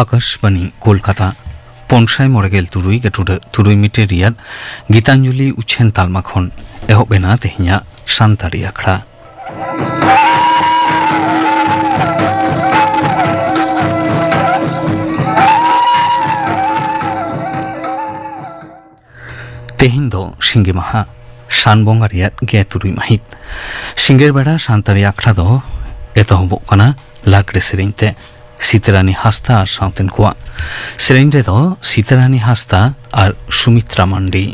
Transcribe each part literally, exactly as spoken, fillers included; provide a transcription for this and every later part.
ᱟᱠᱟᱥᱵᱟᱱᱤ ᱠᱳᱞᱠᱟᱛᱟ᱾ ᱯᱩᱱᱥᱟᱭ ᱢᱚᱬᱮ ᱜᱮᱞ ᱛᱩᱨᱩᱭ ᱜᱟᱹᱴᱩᱰᱟᱹ ᱛᱩᱨᱩᱭ ᱢᱤᱴᱟᱨ ᱨᱮᱭᱟᱜ ᱜᱤᱛᱟᱧᱡᱚᱞᱤ ᱩᱪᱷᱟᱹᱱ ᱛᱟᱞᱢᱟ ᱠᱷᱚᱱ ᱮᱦᱚᱵ ᱮᱱᱟ ᱛᱮᱦᱮᱧᱟᱜ ᱥᱟᱱᱛᱟᱲᱤ ᱟᱠᱷᱲᱟ᱾ ᱛᱮᱦᱮᱧ ᱫᱚ ᱥᱤᱸᱜᱤ ᱢᱟᱦᱟ, ᱥᱟᱱ ᱵᱚᱸᱜᱟ ᱨᱮᱭᱟᱜ ᱜᱮᱞ ᱛᱩᱨᱩᱭ ᱢᱟᱹᱦᱤᱛ᱾ ᱥᱤᱸᱜᱟᱹᱲ ᱵᱮᱲᱟ ᱥᱟᱱᱛᱟᱲᱤ ᱟᱠᱷᱲᱟ ᱫᱚ ᱮᱛᱚᱦᱚᱵᱚᱜ ᱠᱟᱱᱟ ᱞᱟᱜᱽᱲᱮ ᱥᱮᱨᱮᱧ ᱛᱮ᱾ ᱥᱤᱛᱟᱹᱨᱟᱱᱤ ᱦᱟᱸᱥᱫᱟ ᱟᱨ ᱥᱟᱶᱛᱮᱱ ᱠᱚᱣᱟᱜ ᱥᱮᱨᱮᱧ ᱨᱮᱫᱚ ᱥᱤᱛᱟᱹᱨᱟᱱᱤ ᱦᱟᱸᱥᱫᱟ ᱟᱨ ᱥᱩᱢᱤᱛᱨᱟ ᱢᱟᱱᱰᱤ᱾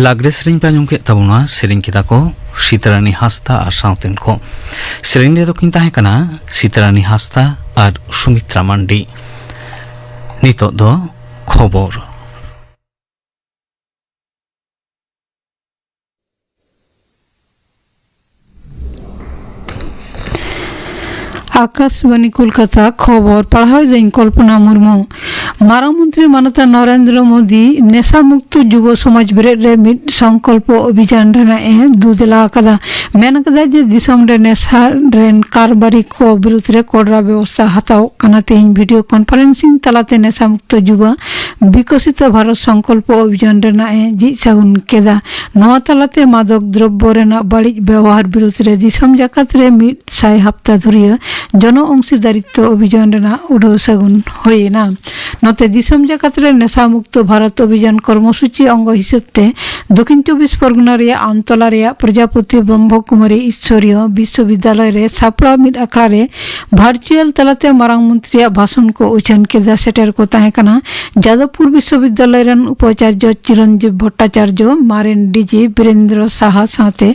ᱞᱟᱜᱽᱲᱮ ᱥᱮᱨᱮᱧ ᱯᱮ ᱟᱸᱡᱚᱢ ᱠᱮᱫ ᱛᱟᱵᱚᱱᱟ, ᱥᱮᱨᱮᱧ ᱠᱮᱫᱟ ᱠᱚ ᱥᱤᱛᱟᱨᱟᱱᱤ ᱦᱟᱸᱥᱫᱟ ᱟᱨ ᱥᱟᱶᱛᱮᱱ ᱠᱚ᱾ ᱥᱮᱨᱮᱧ ᱨᱮᱫᱚ ᱠᱤᱱ ᱛᱟᱦᱮᱸ ᱠᱟᱱᱟ ᱥᱤᱛᱟᱨᱟᱱᱤ ᱦᱟᱸᱥᱫᱟ ᱟᱨ ᱥᱩᱢᱤᱛᱨᱟ ᱢᱟᱱᱰᱤ᱾ ᱱᱤᱛᱚᱜ ᱫᱚ ᱠᱷᱚᱵᱚᱨ᱾ ᱟᱠᱟᱥᱵᱟᱱᱤ ᱠᱳᱞᱠᱟᱛᱟ, ᱠᱷᱚᱵᱚᱨ ᱯᱟᱲᱦᱟᱣ ᱮᱫᱟᱹᱧ ᱠᱚᱞᱯᱚᱱᱟ ᱢᱩᱨᱢᱩ᱾ ᱢᱟᱨᱟᱝ ᱢᱚᱱᱛᱨᱤ ᱢᱟᱱᱚᱛᱟᱱ ᱱᱚᱨᱮᱱᱫᱨᱚ ᱢᱳᱫᱤ ᱱᱮᱥᱟ ᱢᱩᱠᱛᱚ ᱡᱩᱵᱚ ᱥᱚᱢᱟᱡᱽ ᱵᱮᱨᱮᱫ ᱨᱮ ᱢᱤᱫ ᱥᱚᱝᱠᱚᱞᱯᱚ ᱚᱵᱷᱤᱡᱟᱱ ᱨᱮᱱᱟᱜ ᱮ ᱫᱩ ᱫᱮᱞᱟ ᱟᱠᱟᱫᱟ᱾ ᱢᱮᱱ ᱟᱠᱟᱫᱟᱭ ᱡᱮ ᱫᱤᱥᱚᱢ ᱨᱮ ᱱᱮᱥᱟ ᱨᱮᱱ ᱠᱟᱨᱵᱟᱨᱤ ᱠᱚ ᱵᱤᱨᱩᱫᱽ ᱨᱮ ᱠᱚᱲᱨᱟ ᱵᱮᱵᱚᱥᱛᱷᱟ ᱦᱟᱛᱟᱣ ᱠᱟᱱᱟ᱾ ᱛᱮᱦᱮᱧ ᱵᱷᱤᱰᱤᱭᱳ ᱠᱚᱱᱯᱷᱟᱨᱮᱱᱥᱤᱝ ᱛᱟᱞᱟᱛᱮ ᱱᱮᱥᱟ ᱢᱩᱠᱛᱚ ᱡᱩᱵᱚ ᱵᱤᱠᱚᱥᱤᱛᱚ ᱵᱷᱟᱨᱚᱛ ᱥᱚᱝᱠᱚᱞᱯᱚ ᱚᱵᱷᱤᱡᱟᱱ ᱨᱮᱱᱟᱜ ᱮ ᱡᱷᱤᱡ ᱥᱟᱹᱜᱩᱱ ᱠᱮᱫᱟ᱾ ᱱᱚᱣᱟ ᱛᱟᱞᱟᱛᱮ ᱢᱟᱫᱚᱠ ᱫᱨᱚᱵᱽᱵᱚ ᱨᱮᱱᱟᱜ ᱵᱟᱹᱲᱤᱡ ᱵᱮᱣᱦᱟᱨ ᱵᱤᱨᱩᱫᱽ ᱨᱮ ᱫᱤᱥᱚᱢ ᱡᱟᱠᱟᱛ ᱨᱮ ᱢᱤᱫ ᱥᱟᱭ ᱦᱟᱯᱛᱟ ᱫᱷᱩᱨᱤᱭᱟᱹ ᱡᱚᱱᱚ ᱚᱝᱥᱤᱫᱟᱨᱤᱛᱛᱚ ᱚᱵᱷᱤᱡᱟᱱ ᱨᱮᱱᱟᱜ ᱩᱰᱷᱟᱹᱣ ᱥᱟᱹᱜᱩᱱ ᱦᱩᱭ ᱮᱱᱟ᱾ ᱱᱚᱛᱮ ᱫᱤᱥᱚᱢ ᱡᱟᱠᱟᱛ ᱨᱮ ᱱᱮᱥᱟ ᱢᱩᱠᱛᱚ ᱵᱷᱟᱨᱚᱛ ᱚᱵᱷᱤᱡᱟᱱ ᱠᱚᱨᱢᱚᱥᱩᱪᱤ ᱚᱝᱜᱚ ᱦᱤᱥᱟᱹᱵ ᱛᱮ ᱫᱚᱠᱷᱤᱱ ᱪᱚᱵᱵᱤᱥ ᱯᱚᱨᱜᱚᱱᱟ ᱨᱮᱭᱟᱜ ᱟᱢᱛᱚᱞᱟ ᱨᱮᱭᱟᱜ ᱯᱨᱚᱡᱟᱯᱚᱛᱤ ᱵᱨᱚᱦᱢᱚ ᱠᱩᱢᱟᱨᱤ ᱤᱥᱥᱚᱨᱤᱭᱚ ᱵᱤᱥᱥᱚᱵᱤᱫᱽᱫᱟᱞᱚᱭ ᱨᱮ ᱥᱟᱯᱲᱟᱣ ᱢᱤᱫ ᱟᱠᱷᱲᱟ ᱨᱮ ᱵᱷᱟᱨᱪᱩᱭᱟᱞ ᱛᱟᱞᱟᱛᱮ ᱢᱟᱨᱟᱝ ᱢᱚᱱᱛᱨᱤᱭᱟᱜ ᱵᱷᱟᱥᱚᱱ ᱠᱚ ᱩᱪᱷᱟᱹᱱ ᱠᱮᱫᱟ᱾ ᱥᱮᱴᱮᱨ ᱠᱚ ᱛᱟᱦᱮᱸ ᱠᱟᱱᱟ ᱡᱟᱫᱚᱵᱽᱯᱩᱨ ᱵᱤᱥᱥᱚᱵᱤᱫᱽᱫᱟᱞᱚᱭ ᱨᱮᱱ ᱩᱯᱟᱪᱟᱨᱡᱚ ᱪᱤᱨᱚᱱᱡᱤᱵ ᱵᱷᱚᱴᱴᱟᱪᱟᱨᱡᱚ, ᱢᱟᱨᱮᱱ ᱰᱤᱡᱤ ᱵᱤᱨᱮᱱᱫᱨᱚ ᱥᱟᱦᱟ ᱥᱟᱶᱛᱮ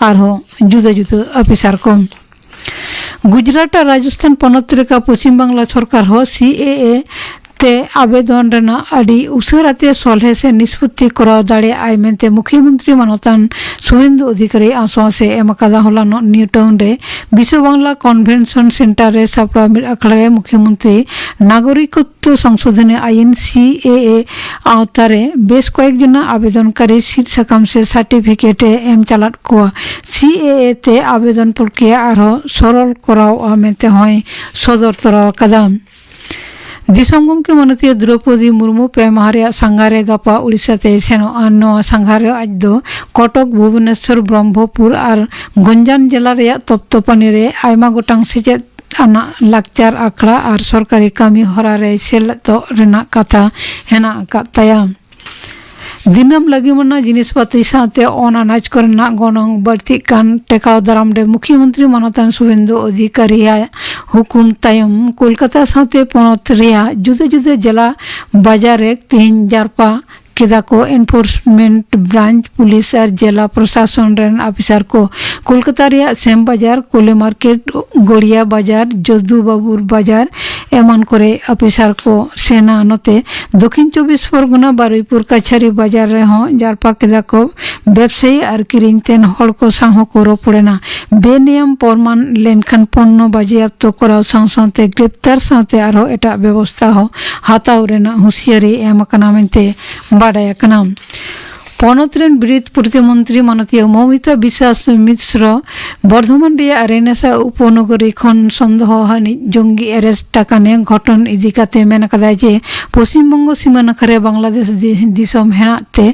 ᱟᱨᱦᱚᱸ ᱡᱩᱫᱟᱹ ᱡᱩᱫᱟᱹ ᱚᱯᱷᱤᱥᱟᱨ ᱠᱚ᱾ ᱜᱩᱡᱽᱨᱟᱴ ᱟᱨ ᱨᱟᱡᱚᱥᱛᱷᱟᱱ ᱯᱚᱱᱚᱛ ᱞᱮᱠᱟ ᱯᱚᱪᱷᱤᱢ ᱵᱟᱝᱞᱟ ᱥᱚᱨᱠᱟᱨ ᱦᱚᱸ ᱥᱤ ᱮ ᱮ ᱛᱮ ᱟᱵᱮᱫᱚᱱ ᱨᱮᱱᱟᱜ ᱟᱹᱰᱤ ᱩᱥᱟᱹᱨᱟ ᱛᱮ ᱥᱚᱞᱦᱮ ᱥᱮ ᱱᱤᱥᱯᱚᱛᱤ ᱠᱚᱨᱟᱣ ᱫᱟᱲᱮᱭᱟᱜᱼᱟᱭ ᱢᱮᱱᱛᱮ ᱢᱩᱠᱷᱭᱚᱢᱚᱱᱛᱨᱤ ᱢᱟᱱᱚᱛᱟᱱ ᱥᱩᱵᱷᱮᱱᱫᱩ ᱚᱫᱷᱤᱠᱟᱨᱤ ᱟᱥᱣᱟᱥ ᱮ ᱮᱢ ᱟᱠᱟᱫᱟ᱾ ᱦᱚᱞᱟᱱᱚᱜ ᱱᱤᱭᱩ ᱴᱟᱣᱩᱱ ᱨᱮ ᱵᱤᱥᱣᱚ ᱵᱟᱝᱞᱟ ᱠᱚᱱᱵᱷᱮᱱᱥᱚᱱ ᱥᱮᱱᱴᱟᱨ ᱨᱮ ᱥᱟᱯᱲᱟᱣ ᱢᱤᱫ ᱟᱠᱷᱲᱟ ᱨᱮ ᱢᱩᱠᱷᱭᱚᱢᱚᱱᱛᱨᱤ ᱱᱟᱜᱚᱨᱤᱠᱚᱛᱛᱚ ᱥᱚᱝᱥᱳᱫᱷᱚᱱᱤ ᱟᱭᱤᱱ ᱥᱤ ᱮ ᱮ ᱟᱣᱛᱟ ᱨᱮ ᱵᱮᱥ ᱠᱚᱭᱮᱠ ᱡᱚᱱᱟ ᱟᱵᱮᱫᱚᱱᱠᱟᱨᱤ ᱥᱤᱫ ᱥᱟᱠᱟᱢ ᱥᱮ ᱥᱟᱨᱴᱤᱯᱷᱤᱠᱮᱴ ᱮ ᱮᱢ ᱪᱟᱞᱟᱫ ᱠᱚᱣᱟ᱾ ᱥᱤ ᱮ ᱮ ᱛᱮ ᱟᱵᱮᱫᱚᱱ ᱯᱨᱚᱠᱨᱤᱭᱟ ᱟᱨᱦᱚᱸ ᱥᱚᱨᱚᱞ ᱠᱚᱨᱟᱣᱚᱜᱼᱟ ᱢᱮᱱᱛᱮ ᱦᱚᱸᱭ ᱥᱚᱫᱚᱨ ᱛᱚᱨᱟ ᱟᱠᱟᱫᱟ᱾ ᱫᱤᱥᱚᱢ ᱜᱚᱢᱠᱮ ᱢᱟᱱᱚᱛᱤᱭᱟᱹ ᱫᱨᱚᱣᱯᱚᱫᱤ ᱢᱩᱨᱢᱩ ᱯᱮ ᱢᱟᱦᱟ ᱨᱮᱭᱟᱜ ᱥᱟᱸᱜᱷᱟᱨ ᱨᱮ ᱜᱟᱯᱟ ᱩᱲᱤᱥᱥᱟ ᱛᱮᱭ ᱥᱮᱱᱚᱜᱼᱟ᱾ ᱱᱚᱣᱟ ᱥᱟᱸᱜᱷᱟᱨ ᱨᱮ ᱟᱡ ᱫᱚ ᱠᱚᱴᱚᱠ, ᱵᱷᱩᱵᱚᱱᱮᱥᱚᱨ, ᱵᱨᱚᱦᱢᱚᱯᱩᱨ ᱟᱨ ᱜᱚᱧᱡᱟᱱ ᱡᱮᱞᱟ ᱨᱮᱭᱟᱜ ᱛᱚᱯᱛᱚᱯᱟᱱᱤ ᱨᱮ ᱟᱭᱢᱟ ᱜᱚᱴᱟᱝ ᱥᱮᱪᱮᱫ ᱟᱱᱟᱜ ᱞᱟᱠᱪᱟᱨ ᱟᱠᱷᱲᱟ ᱟᱨ ᱥᱚᱨᱠᱟᱨᱤ ᱠᱟᱹᱢᱤ ᱦᱚᱨᱟ ᱨᱮᱭ ᱥᱮᱞᱮᱫᱚᱜ ᱨᱮᱱᱟᱜ ᱠᱟᱛᱷᱟ ᱦᱮᱱᱟᱜ ᱟᱠᱟᱫ ᱛᱟᱭᱟ᱾ ᱫᱤᱱᱟᱹᱢ ᱞᱟᱹᱜᱤᱫ ᱟᱱᱟᱜ ᱡᱤᱱᱤᱥ ᱯᱟᱹᱛᱤ ᱥᱟᱶᱛᱮ ᱚᱱ ᱟᱱᱟᱡ ᱠᱚᱨᱮᱱᱟᱜ ᱜᱚᱱᱚᱝ ᱵᱟᱹᱲᱛᱤᱜ ᱠᱟᱱ ᱴᱮᱠᱟᱣ ᱫᱟᱨᱟᱢ ᱨᱮ ᱢᱩᱠᱷᱭᱚᱢᱚᱱᱛᱨᱤ ᱢᱟᱱᱚᱛᱟᱱ ᱥᱩᱵᱷᱮᱱᱫᱩ ᱚᱫᱷᱤᱠᱟᱨᱤᱭᱟᱜ ᱦᱩᱠᱩᱢ ᱛᱟᱭᱚᱢ ᱠᱳᱞᱠᱟᱛᱟ ᱥᱟᱶᱛᱮ ᱯᱚᱱᱚᱛ ᱨᱮᱭᱟᱜ ᱡᱩᱫᱟᱹ ᱡᱩᱫᱟᱹ ᱡᱮᱞᱟ ᱵᱟᱡᱟᱨ ᱨᱮ ᱛᱮᱦᱮᱧ ᱡᱟᱨᱯᱟ ᱠᱮᱫᱟ ᱠᱚ ᱮᱱᱯᱷᱳᱨᱥᱢᱮᱱᱴ ᱵᱨᱟᱧᱪ ᱯᱩᱞᱤᱥ ᱟᱨ ᱡᱮᱞᱟ ᱯᱨᱚᱥᱟᱥᱚᱱ ᱨᱮᱱ ᱚᱯᱷᱤᱥᱟᱨ ᱠᱚ᱾ ᱠᱳᱞᱠᱟᱛᱟ ᱨᱮᱭᱟᱜ ᱥᱮᱢ ᱵᱟᱡᱟᱨ, ᱠᱳᱞᱮ ᱢᱟᱨᱠᱮᱴ, ᱜᱚᱲᱤᱭᱟ ᱵᱟᱡᱟᱨ, ᱡᱚᱫᱩ ᱵᱟᱵᱩᱨ ᱵᱟᱡᱟᱨ ᱮᱢᱟᱱ ᱠᱚᱨᱮ ᱚᱯᱷᱤᱥᱟᱨ ᱠᱚ ᱥᱮᱱᱟ᱾ ᱱᱚᱛᱮ ᱫᱚᱠᱷᱤᱱ ᱪᱚᱵᱵᱤᱥ ᱯᱚᱨᱜᱚᱱᱟ ᱵᱟᱨᱩᱭᱯᱩᱨ ᱠᱟᱪᱷᱟᱨᱤ ᱵᱟᱡᱟᱨ ᱨᱮᱦᱚᱸ ᱡᱟᱨᱯᱟ ᱠᱮᱫᱟ ᱠᱚ᱾ ᱵᱮᱵᱥᱟᱭᱤ ᱟᱨ ᱠᱤᱨᱤᱧ ᱛᱮᱱ ᱦᱚᱲ ᱠᱚ ᱥᱟᱶ ᱦᱚᱸᱠᱚ ᱨᱚᱯᱚᱲ ᱮᱱᱟ᱾ ᱵᱮᱱᱤᱭᱚᱢ ᱯᱨᱚᱢᱟᱱ ᱞᱮᱱᱠᱷᱟᱱ ᱯᱚᱱᱱᱚ ᱵᱟᱡᱮᱭᱟᱯᱛᱚ ᱠᱚᱨᱟᱣ ᱥᱟᱶ ᱥᱟᱶᱛᱮ ᱜᱨᱮᱯᱛᱟᱨ ᱥᱟᱶᱛᱮ ᱟᱨᱦᱚᱸ ᱮᱴᱟᱜ ᱵᱮᱵᱚᱥᱛᱷᱟ ᱦᱚᱸ ᱦᱟᱛᱟᱣ ᱨᱮᱱᱟᱜ ᱦᱩᱸᱥᱤᱭᱟᱹᱨᱤ ᱮᱢ ᱟᱠᱟᱱᱟ ᱢᱮᱱᱛᱮ ᱵᱟᱰᱟᱭ ᱟᱠᱟᱱᱟ᱾ ᱯᱚᱱᱚᱛ ᱨᱮᱱ ᱵᱤᱨᱤᱫ ᱯᱨᱚᱛᱤᱢᱚᱱᱛᱨᱤ ᱢᱟᱱᱚᱛᱤᱭᱟᱹ ᱢᱚᱢᱤᱛᱟ ᱵᱤᱥᱣᱟᱥ ᱢᱤᱥᱨᱚ ᱵᱚᱨᱫᱷᱚᱢᱟᱱ ᱨᱮᱭᱟᱜ ᱨᱮᱱᱮᱥᱟ ᱩᱯᱚᱱᱚᱜᱚᱨᱤ ᱠᱷᱚᱱ ᱥᱚᱱᱫᱮᱦᱚ ᱟᱹᱱᱤᱡ ᱡᱚᱝᱜᱤ ᱮᱨᱮᱥᱴ ᱟᱠᱟᱱᱮ ᱜᱷᱚᱴᱚᱱ ᱤᱫᱤ ᱠᱟᱛᱮ ᱢᱮᱱ ᱟᱠᱟᱫᱟᱭ ᱡᱮ ᱯᱚᱥᱪᱤᱢ ᱵᱚᱝᱜᱚ ᱥᱤᱢᱟᱹ ᱱᱟᱠᱷᱟ ᱨᱮ ᱵᱟᱝᱞᱟᱫᱮᱥ ᱫᱤ-, ᱫᱤᱥᱚᱢ ᱦᱮᱱᱟᱜ ᱛᱮ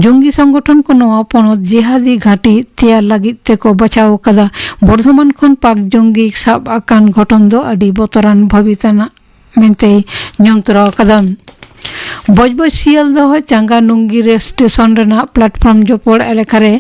ᱡᱚᱝᱜᱤ ᱥᱚᱝᱜᱚᱴᱷᱚᱱ ᱠᱚ ᱱᱚᱣᱟ ᱯᱚᱱᱚᱛ ᱡᱤᱦᱟᱫᱤ ᱜᱷᱟᱹᱴᱤ ᱛᱮᱭᱟᱨ ᱞᱟᱹᱜᱤᱫ ᱛᱮᱠᱚ ᱵᱟᱪᱷᱟᱣ ᱟᱠᱟᱫᱟ᱾ ᱵᱚᱨᱫᱷᱚᱢᱟᱱ ᱠᱷᱚᱱ ᱯᱟᱠ ᱡᱚᱝᱜᱤ ᱥᱟᱵ ᱟᱠᱟᱱ ᱜᱷᱚᱴᱚᱱ ᱫᱚ ᱟᱹᱰᱤ ᱵᱚᱛᱚᱨᱟᱱ ᱵᱷᱟᱹᱵᱤᱛ ᱟᱱᱟᱜ ᱢᱮᱱᱛᱮᱭ ᱧᱩᱢ ᱛᱚᱨᱟ ᱟᱠᱟᱫᱟ᱾ ᱵᱚᱡᱽᱵᱚᱡᱽ ᱥᱤᱭᱟᱞᱫᱚᱦ ᱪᱟᱸᱜᱟ ᱱᱩᱝᱜᱤ ᱨᱮᱞ ᱥᱴᱮᱥᱚᱱ ᱨᱮᱱᱟᱜ ᱯᱞᱟᱴᱯᱷᱚᱨᱢ ᱡᱚᱯᱚᱲ ᱮᱞᱟᱠᱟ ᱨᱮ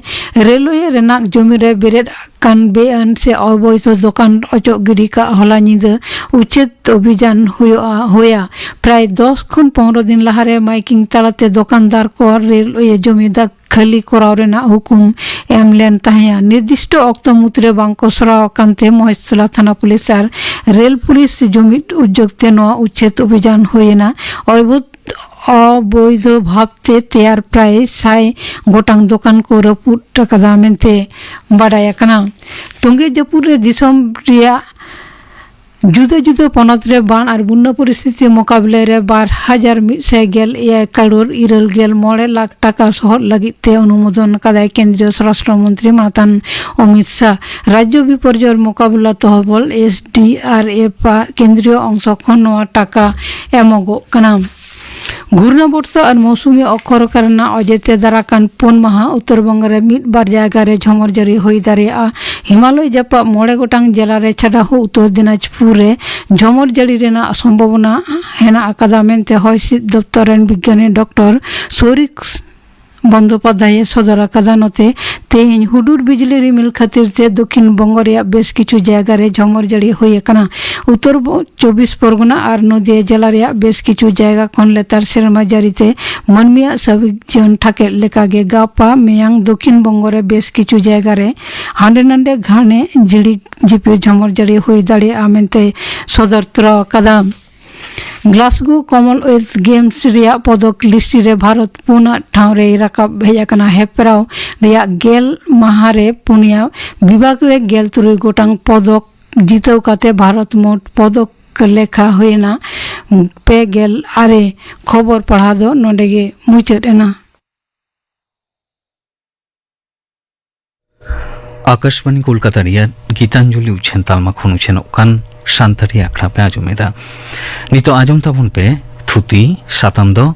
ᱨᱮᱞᱣᱮ ᱨᱮᱱᱟᱜ ᱡᱚᱢᱤ ᱨᱮ ᱵᱮᱨᱮᱫ ᱟᱠᱟᱱ ᱵᱮᱼᱟᱹᱱ ᱥᱮ ᱚᱵᱚᱭᱫᱷᱚ ᱫᱚᱠᱟᱱ ᱚᱪᱚᱜ ᱜᱤᱰᱤ ᱠᱟᱜ ᱦᱚᱞᱟ ᱧᱤᱫᱟᱹ ᱩᱪᱷᱮᱫ ᱚᱵᱷᱤᱡᱟᱱ ᱦᱩᱭᱩᱜᱼᱟ, ᱦᱩᱭᱟ᱾ ᱯᱨᱟᱭ ᱫᱚᱥ ᱠᱷᱚᱱ ᱯᱚᱱᱨᱚ ᱫᱤᱱ ᱞᱟᱦᱟᱨᱮ ᱢᱟᱭᱠᱤᱝ ᱛᱟᱞᱟᱛᱮ ᱫᱚᱠᱟᱱᱫᱟᱨ ᱠᱚ ᱨᱮᱞᱣᱮ ᱡᱚᱢᱤ ᱫᱟᱜ ᱠᱷᱟᱹᱞᱤ ᱠᱚᱨᱟᱣ ᱨᱮᱱᱟᱜ ᱦᱩᱠᱩᱢ ᱮᱢ ᱞᱮᱱ ᱛᱟᱦᱮᱸᱭᱟ᱾ ᱱᱤᱨᱫᱤᱥᱴᱚ ᱚᱠᱛᱚ ᱢᱩᱫᱽᱨᱮ ᱵᱟᱝ ᱠᱚ ᱥᱚᱨᱟᱣ ᱟᱠᱟᱱ ᱛᱮ ᱢᱚᱦᱮᱥᱛᱚᱞᱟ ᱛᱷᱟᱱᱟ ᱯᱩᱞᱤᱥ ᱟᱨ ᱨᱮᱞ ᱯᱩᱞᱤᱥ ᱡᱩᱢᱤᱫ ᱩᱫᱽᱭᱳᱜᱽ ᱛᱮ ᱱᱚᱣᱟ ᱩᱪᱷᱮᱫ ᱚᱵᱷᱤᱡᱟᱱ ᱦᱩᱭᱮᱱᱟ᱾ ᱚᱵᱳᱭᱫᱷᱚ, ᱚᱵᱳᱭᱫᱷᱚ ᱵᱷᱟᱵᱽᱛᱮ ᱛᱮᱭᱟᱨ ᱯᱨᱟᱭ ᱥᱟᱭ ᱜᱚᱴᱟᱝ ᱫᱚᱠᱟᱱ ᱠᱚ ᱨᱟᱹᱯᱩᱫ ᱟᱠᱟᱫᱟ ᱢᱮᱱᱛᱮ ᱵᱟᱰᱟᱭ ᱟᱠᱟᱱᱟ᱾ ᱛᱚᱸᱜᱮ ᱡᱟᱹᱯᱩᱫ ᱨᱮ ᱫᱤᱥᱚᱢ ᱨᱮᱭᱟᱜ ᱡᱩᱫᱟᱹ ᱡᱩᱫᱟᱹ ᱯᱚᱱᱚᱛ ᱨᱮ ᱵᱟᱱ ᱟᱨ ᱵᱩᱱᱱᱟ ᱯᱚᱨᱤᱥᱛᱷᱤᱛᱤ ᱢᱚᱠᱟᱵᱤᱞᱟ ᱨᱮ ᱵᱟᱨ ᱦᱟᱡᱟᱨ ᱢᱤᱫ ᱥᱟᱭ ᱜᱮᱞ ᱮᱭᱟᱭ ᱠᱟᱨᱳᱲ ᱤᱨᱟᱹᱞ ᱜᱮᱞ ᱢᱚᱬᱮ ᱞᱟᱠᱷ ᱴᱟᱠᱟ ᱥᱚᱦᱚᱫ ᱞᱟᱹᱜᱤᱫ ᱛᱮ ᱚᱱᱩᱢᱳᱫᱚᱱ ᱟᱠᱟᱫᱟᱭ ᱠᱮᱱᱫᱨᱤᱭᱚ ᱥᱚᱨᱟᱥᱴᱨᱚ ᱢᱚᱱᱛᱨᱤ ᱢᱟᱱᱚᱛᱟᱱ ᱚᱢᱤᱛ ᱥᱟᱦ᱾ ᱨᱟᱡᱽᱡᱚ ᱵᱤᱯᱚᱨᱡᱚᱭ ᱢᱚᱠᱟᱵᱤᱞᱟ ᱛᱚᱦᱚᱵᱚᱞ, ᱮᱥ ᱰᱤ ᱟᱨ ᱮᱯᱷ, ᱟᱜ ᱠᱮᱱᱫᱨᱤᱭᱚ ᱚᱝᱥᱚ ᱠᱷᱚᱱ ᱱᱚᱣᱟ ᱴᱟᱠᱟ ᱮᱢᱚᱜᱚᱜ ᱠᱟᱱᱟ᱾ ᱜᱷᱩᱨᱱᱟᱵᱚᱨᱛᱚ ᱟᱨ ᱢᱳᱣᱥᱩᱢᱤ ᱚᱠᱠᱷᱚᱨᱠᱟ ᱨᱮᱱᱟᱜ ᱚᱡᱮ ᱛᱮ ᱫᱟᱨᱟᱠᱟᱱ ᱯᱩᱱ ᱢᱟᱦᱟ ᱩᱛᱛᱚᱨ ᱵᱚᱝᱜᱚ ᱨᱮ ᱢᱤᱫ ᱵᱟᱨ ᱡᱟᱭᱜᱟ ᱨᱮ ᱡᱷᱚᱢᱚᱨ ᱡᱟᱹᱲᱤ ᱦᱩᱭ ᱫᱟᱲᱮᱭᱟᱜᱼᱟ᱾ ᱦᱤᱢᱟᱞᱚᱭ ᱡᱟᱯᱟᱜ ᱢᱚᱬᱮ ᱜᱚᱴᱟᱝ ᱡᱮᱞᱟ ᱨᱮ ᱪᱷᱟᱰᱟ ᱦᱚᱸ ᱩᱛᱛᱚᱨ ᱫᱤᱱᱟᱡᱽᱯᱩᱨ ᱨᱮ ᱡᱷᱚᱢᱚᱨ ᱡᱟᱹᱲᱤ ᱨᱮᱱᱟᱜ ᱥᱚᱢᱵᱷᱚᱵᱚᱱᱟ ᱦᱮᱱᱟᱜ ᱟᱠᱟᱫᱟ ᱢᱮᱱᱛᱮ ᱦᱚᱭ ᱦᱤᱸᱥᱤᱫ ᱫᱚᱯᱛᱚᱨ ᱨᱮᱱ ᱵᱤᱜᱽᱜᱟᱱᱤ ᱰᱚᱠᱴᱚᱨ ᱥᱚᱨᱤᱠ ᱵᱚᱱᱫᱳᱯᱟᱫᱽᱫᱷᱟᱭᱮ ᱥᱚᱫᱚᱨ ᱟᱠᱟᱫᱟ᱾ ᱱᱚᱛᱮ ᱛᱮᱦᱮᱧ ᱦᱩᱰᱩᱨ ᱵᱤᱡᱽᱞᱤ ᱨᱤᱢᱤᱞ ᱠᱷᱟᱹᱛᱤᱨ ᱛᱮ ᱫᱚᱠᱷᱤᱱ ᱵᱚᱝᱜᱚ ᱨᱮᱭᱟᱜ ᱵᱮᱥ ᱠᱤᱪᱷᱩ ᱡᱟᱭᱜᱟ ᱨᱮ ᱡᱷᱚᱢᱚᱨ ᱡᱟᱹᱲᱤ ᱦᱩᱭ ᱟᱠᱟᱱᱟ᱾ ᱩᱛᱛᱚᱨ ᱵᱚ-, ᱪᱚᱵᱵᱤᱥ ᱯᱚᱨᱜᱚᱱᱟ ᱟᱨ ᱱᱚᱫᱤᱭᱟ ᱡᱮᱞᱟ ᱨᱮᱭᱟᱜ ᱵᱮᱥ ᱠᱤᱪᱷᱩ ᱡᱟᱭᱜᱟ ᱠᱷᱚᱱ ᱞᱮᱛᱟᱲ ᱥᱮᱨᱢᱟ ᱡᱟᱹᱲᱤ ᱛᱮ ᱢᱟᱹᱱᱢᱤᱭᱟᱜ ᱥᱟᱹᱵᱤᱠ ᱡᱤᱭᱚᱱ ᱴᱷᱟᱠᱮᱫ ᱞᱮᱠᱟᱜᱮ ᱜᱟᱯᱟ ᱢᱮᱭᱟᱝ ᱫᱚᱠᱷᱤᱱ ᱵᱚᱝᱜᱚ ᱨᱮ ᱵᱮᱥ ᱠᱤᱪᱷᱩ ᱡᱟᱭᱜᱟ ᱨᱮ ᱦᱟᱸᱰᱮ ᱱᱟᱰᱮ ᱜᱷᱟᱱᱮ ᱡᱷᱤᱲᱤᱠ ᱡᱷᱤᱯᱤᱨ ᱡᱷᱚᱢᱚᱨ ᱡᱟᱹᱲᱤ ᱦᱩᱭ ᱫᱟᱲᱮᱭᱟᱜᱼᱟ ᱢᱮᱱᱛᱮ ᱥᱚᱫᱚᱨ ᱛᱚᱨᱟ ᱟᱠᱟᱫᱟ᱾ ᱜᱞᱟᱥᱜᱳ ᱠᱚᱢᱚᱱᱣᱮᱞᱛᱷ ᱜᱮᱢᱥ ᱨᱮᱭᱟᱜ ᱯᱚᱫᱚᱠ ᱞᱤᱥᱴ ᱨᱮ ᱵᱷᱟᱨᱚᱛ ᱯᱩᱱᱟᱜ ᱴᱷᱟᱶ ᱨᱮᱭ ᱨᱟᱠᱟᱵ ᱦᱮᱡ ᱟᱠᱟᱱᱟ᱾ ᱦᱮᱯᱨᱟᱣ ᱨᱮᱭᱟᱜ ᱜᱮᱞ ᱢᱟᱦᱟ ᱨᱮ ᱯᱩᱱᱭᱟ ᱵᱤᱵᱷᱟᱜᱽ ᱨᱮ ᱜᱮᱞ ᱛᱩᱨᱩᱭ ᱜᱚᱴᱟᱝ ᱯᱚᱫᱚᱠ ᱡᱤᱛᱟᱹᱣ ᱠᱟᱛᱮ ᱵᱷᱟᱨᱚᱛ ᱢᱳᱴ ᱯᱚᱫᱚᱠ ᱞᱮᱠᱷᱟ ᱦᱩᱭᱮᱱᱟ ᱯᱮ ᱜᱮᱞ ᱟᱨᱮ᱾ ᱠᱷᱚᱵᱚᱨ ᱯᱟᱲᱦᱟᱣ ᱫᱚ ᱱᱚᱰᱮ ᱜᱮ ᱢᱩᱪᱟᱹᱫ ᱮᱱᱟ᱾ ᱟᱠᱟᱥᱵᱟᱱᱤ ᱠᱳᱞᱠᱟᱛᱟ ᱨᱮᱭᱟᱜ ᱜᱤᱛᱟᱧᱡᱚᱞᱤ ᱩᱪᱷᱟᱹᱱ ᱛᱟᱞᱢᱟ ᱠᱷᱚᱱ ᱩᱪᱷᱟᱹᱱᱚᱜ ᱠᱟᱱ ᱥᱟᱱᱛᱟᱲᱤ ᱟᱠᱷᱲᱟ ᱯᱮ ᱟᱸᱡᱚᱢ ᱮᱫᱟ᱾ ᱱᱤᱛᱚᱜ ᱟᱸᱡᱚᱢ ᱛᱟᱵᱚᱱ ᱯᱮ ᱛᱷᱩᱛᱤ᱾ ᱥᱟᱛᱟᱢ ᱫᱚ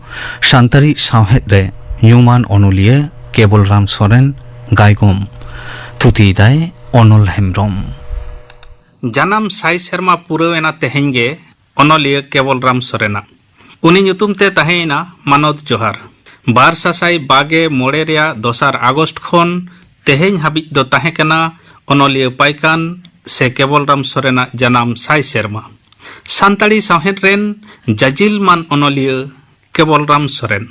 ᱥᱟᱱᱛᱟᱲᱤ ᱥᱟᱶᱦᱮᱫ ᱨᱮ ᱧᱩᱢᱟᱱ ᱚᱱᱚᱞᱤᱭᱟᱹ ᱠᱮᱵᱚᱞ ᱨᱟᱢ ᱥᱚᱨᱮᱱ, ᱜᱟᱭᱜᱚᱢ᱾ ᱛᱷᱩᱛᱤᱭᱮᱫᱟᱭ ᱚᱱᱚᱞ ᱦᱮᱢᱵᱽᱨᱚᱢ᱾ ᱡᱟᱱᱟᱢ ᱥᱟᱭ ᱥᱮᱨᱢᱟ ᱯᱩᱨᱟᱹᱣ ᱮᱱᱟ ᱛᱮᱦᱮᱧ ᱜᱮ ᱚᱱᱚᱞᱤᱭᱟᱹ ᱠᱮᱵᱚᱞ ᱨᱟᱢ ᱥᱚᱨᱮᱱᱟᱜ᱾ ᱩᱱᱤ ᱧᱩᱛᱩᱢ ᱛᱮ ᱛᱟᱦᱮᱸᱭᱮᱱᱟ ᱢᱟᱱᱚᱛ ᱡᱚᱦᱟᱨ᱾ ᱵᱟᱨ ᱥᱟᱥᱟᱭ ᱵᱟᱜᱮ ᱢᱚᱬᱮ ᱨᱮᱭᱟᱜ ᱫᱚᱥᱟᱨ ᱟᱜᱚᱥᱴ ᱠᱷᱚᱱ ᱛᱮᱦᱮᱧ ᱦᱟᱹᱵᱤᱡ ᱫᱚ ᱛᱟᱦᱮᱸ ᱠᱟᱱᱟ ᱚᱱᱚᱞᱤᱭᱟᱹ ᱯᱟᱭᱠᱟᱱ ᱥᱮ ᱠᱮᱵᱚᱞ ᱨᱟᱢ ᱥᱚᱨᱮᱱᱟᱜ ᱡᱟᱱᱟᱢ ᱥᱟᱭ ᱥᱮᱨᱢᱟ᱾ ᱥᱟᱱᱛᱟᱲᱤ ᱥᱟᱶᱦᱮᱫ ᱨᱮᱱ ᱡᱟᱡᱤᱞ ᱢᱟᱱ ᱚᱱᱚᱞᱤᱭᱟᱹ ᱠᱮᱵᱚᱞ ᱨᱟᱢ ᱥᱚᱨᱮᱱ᱾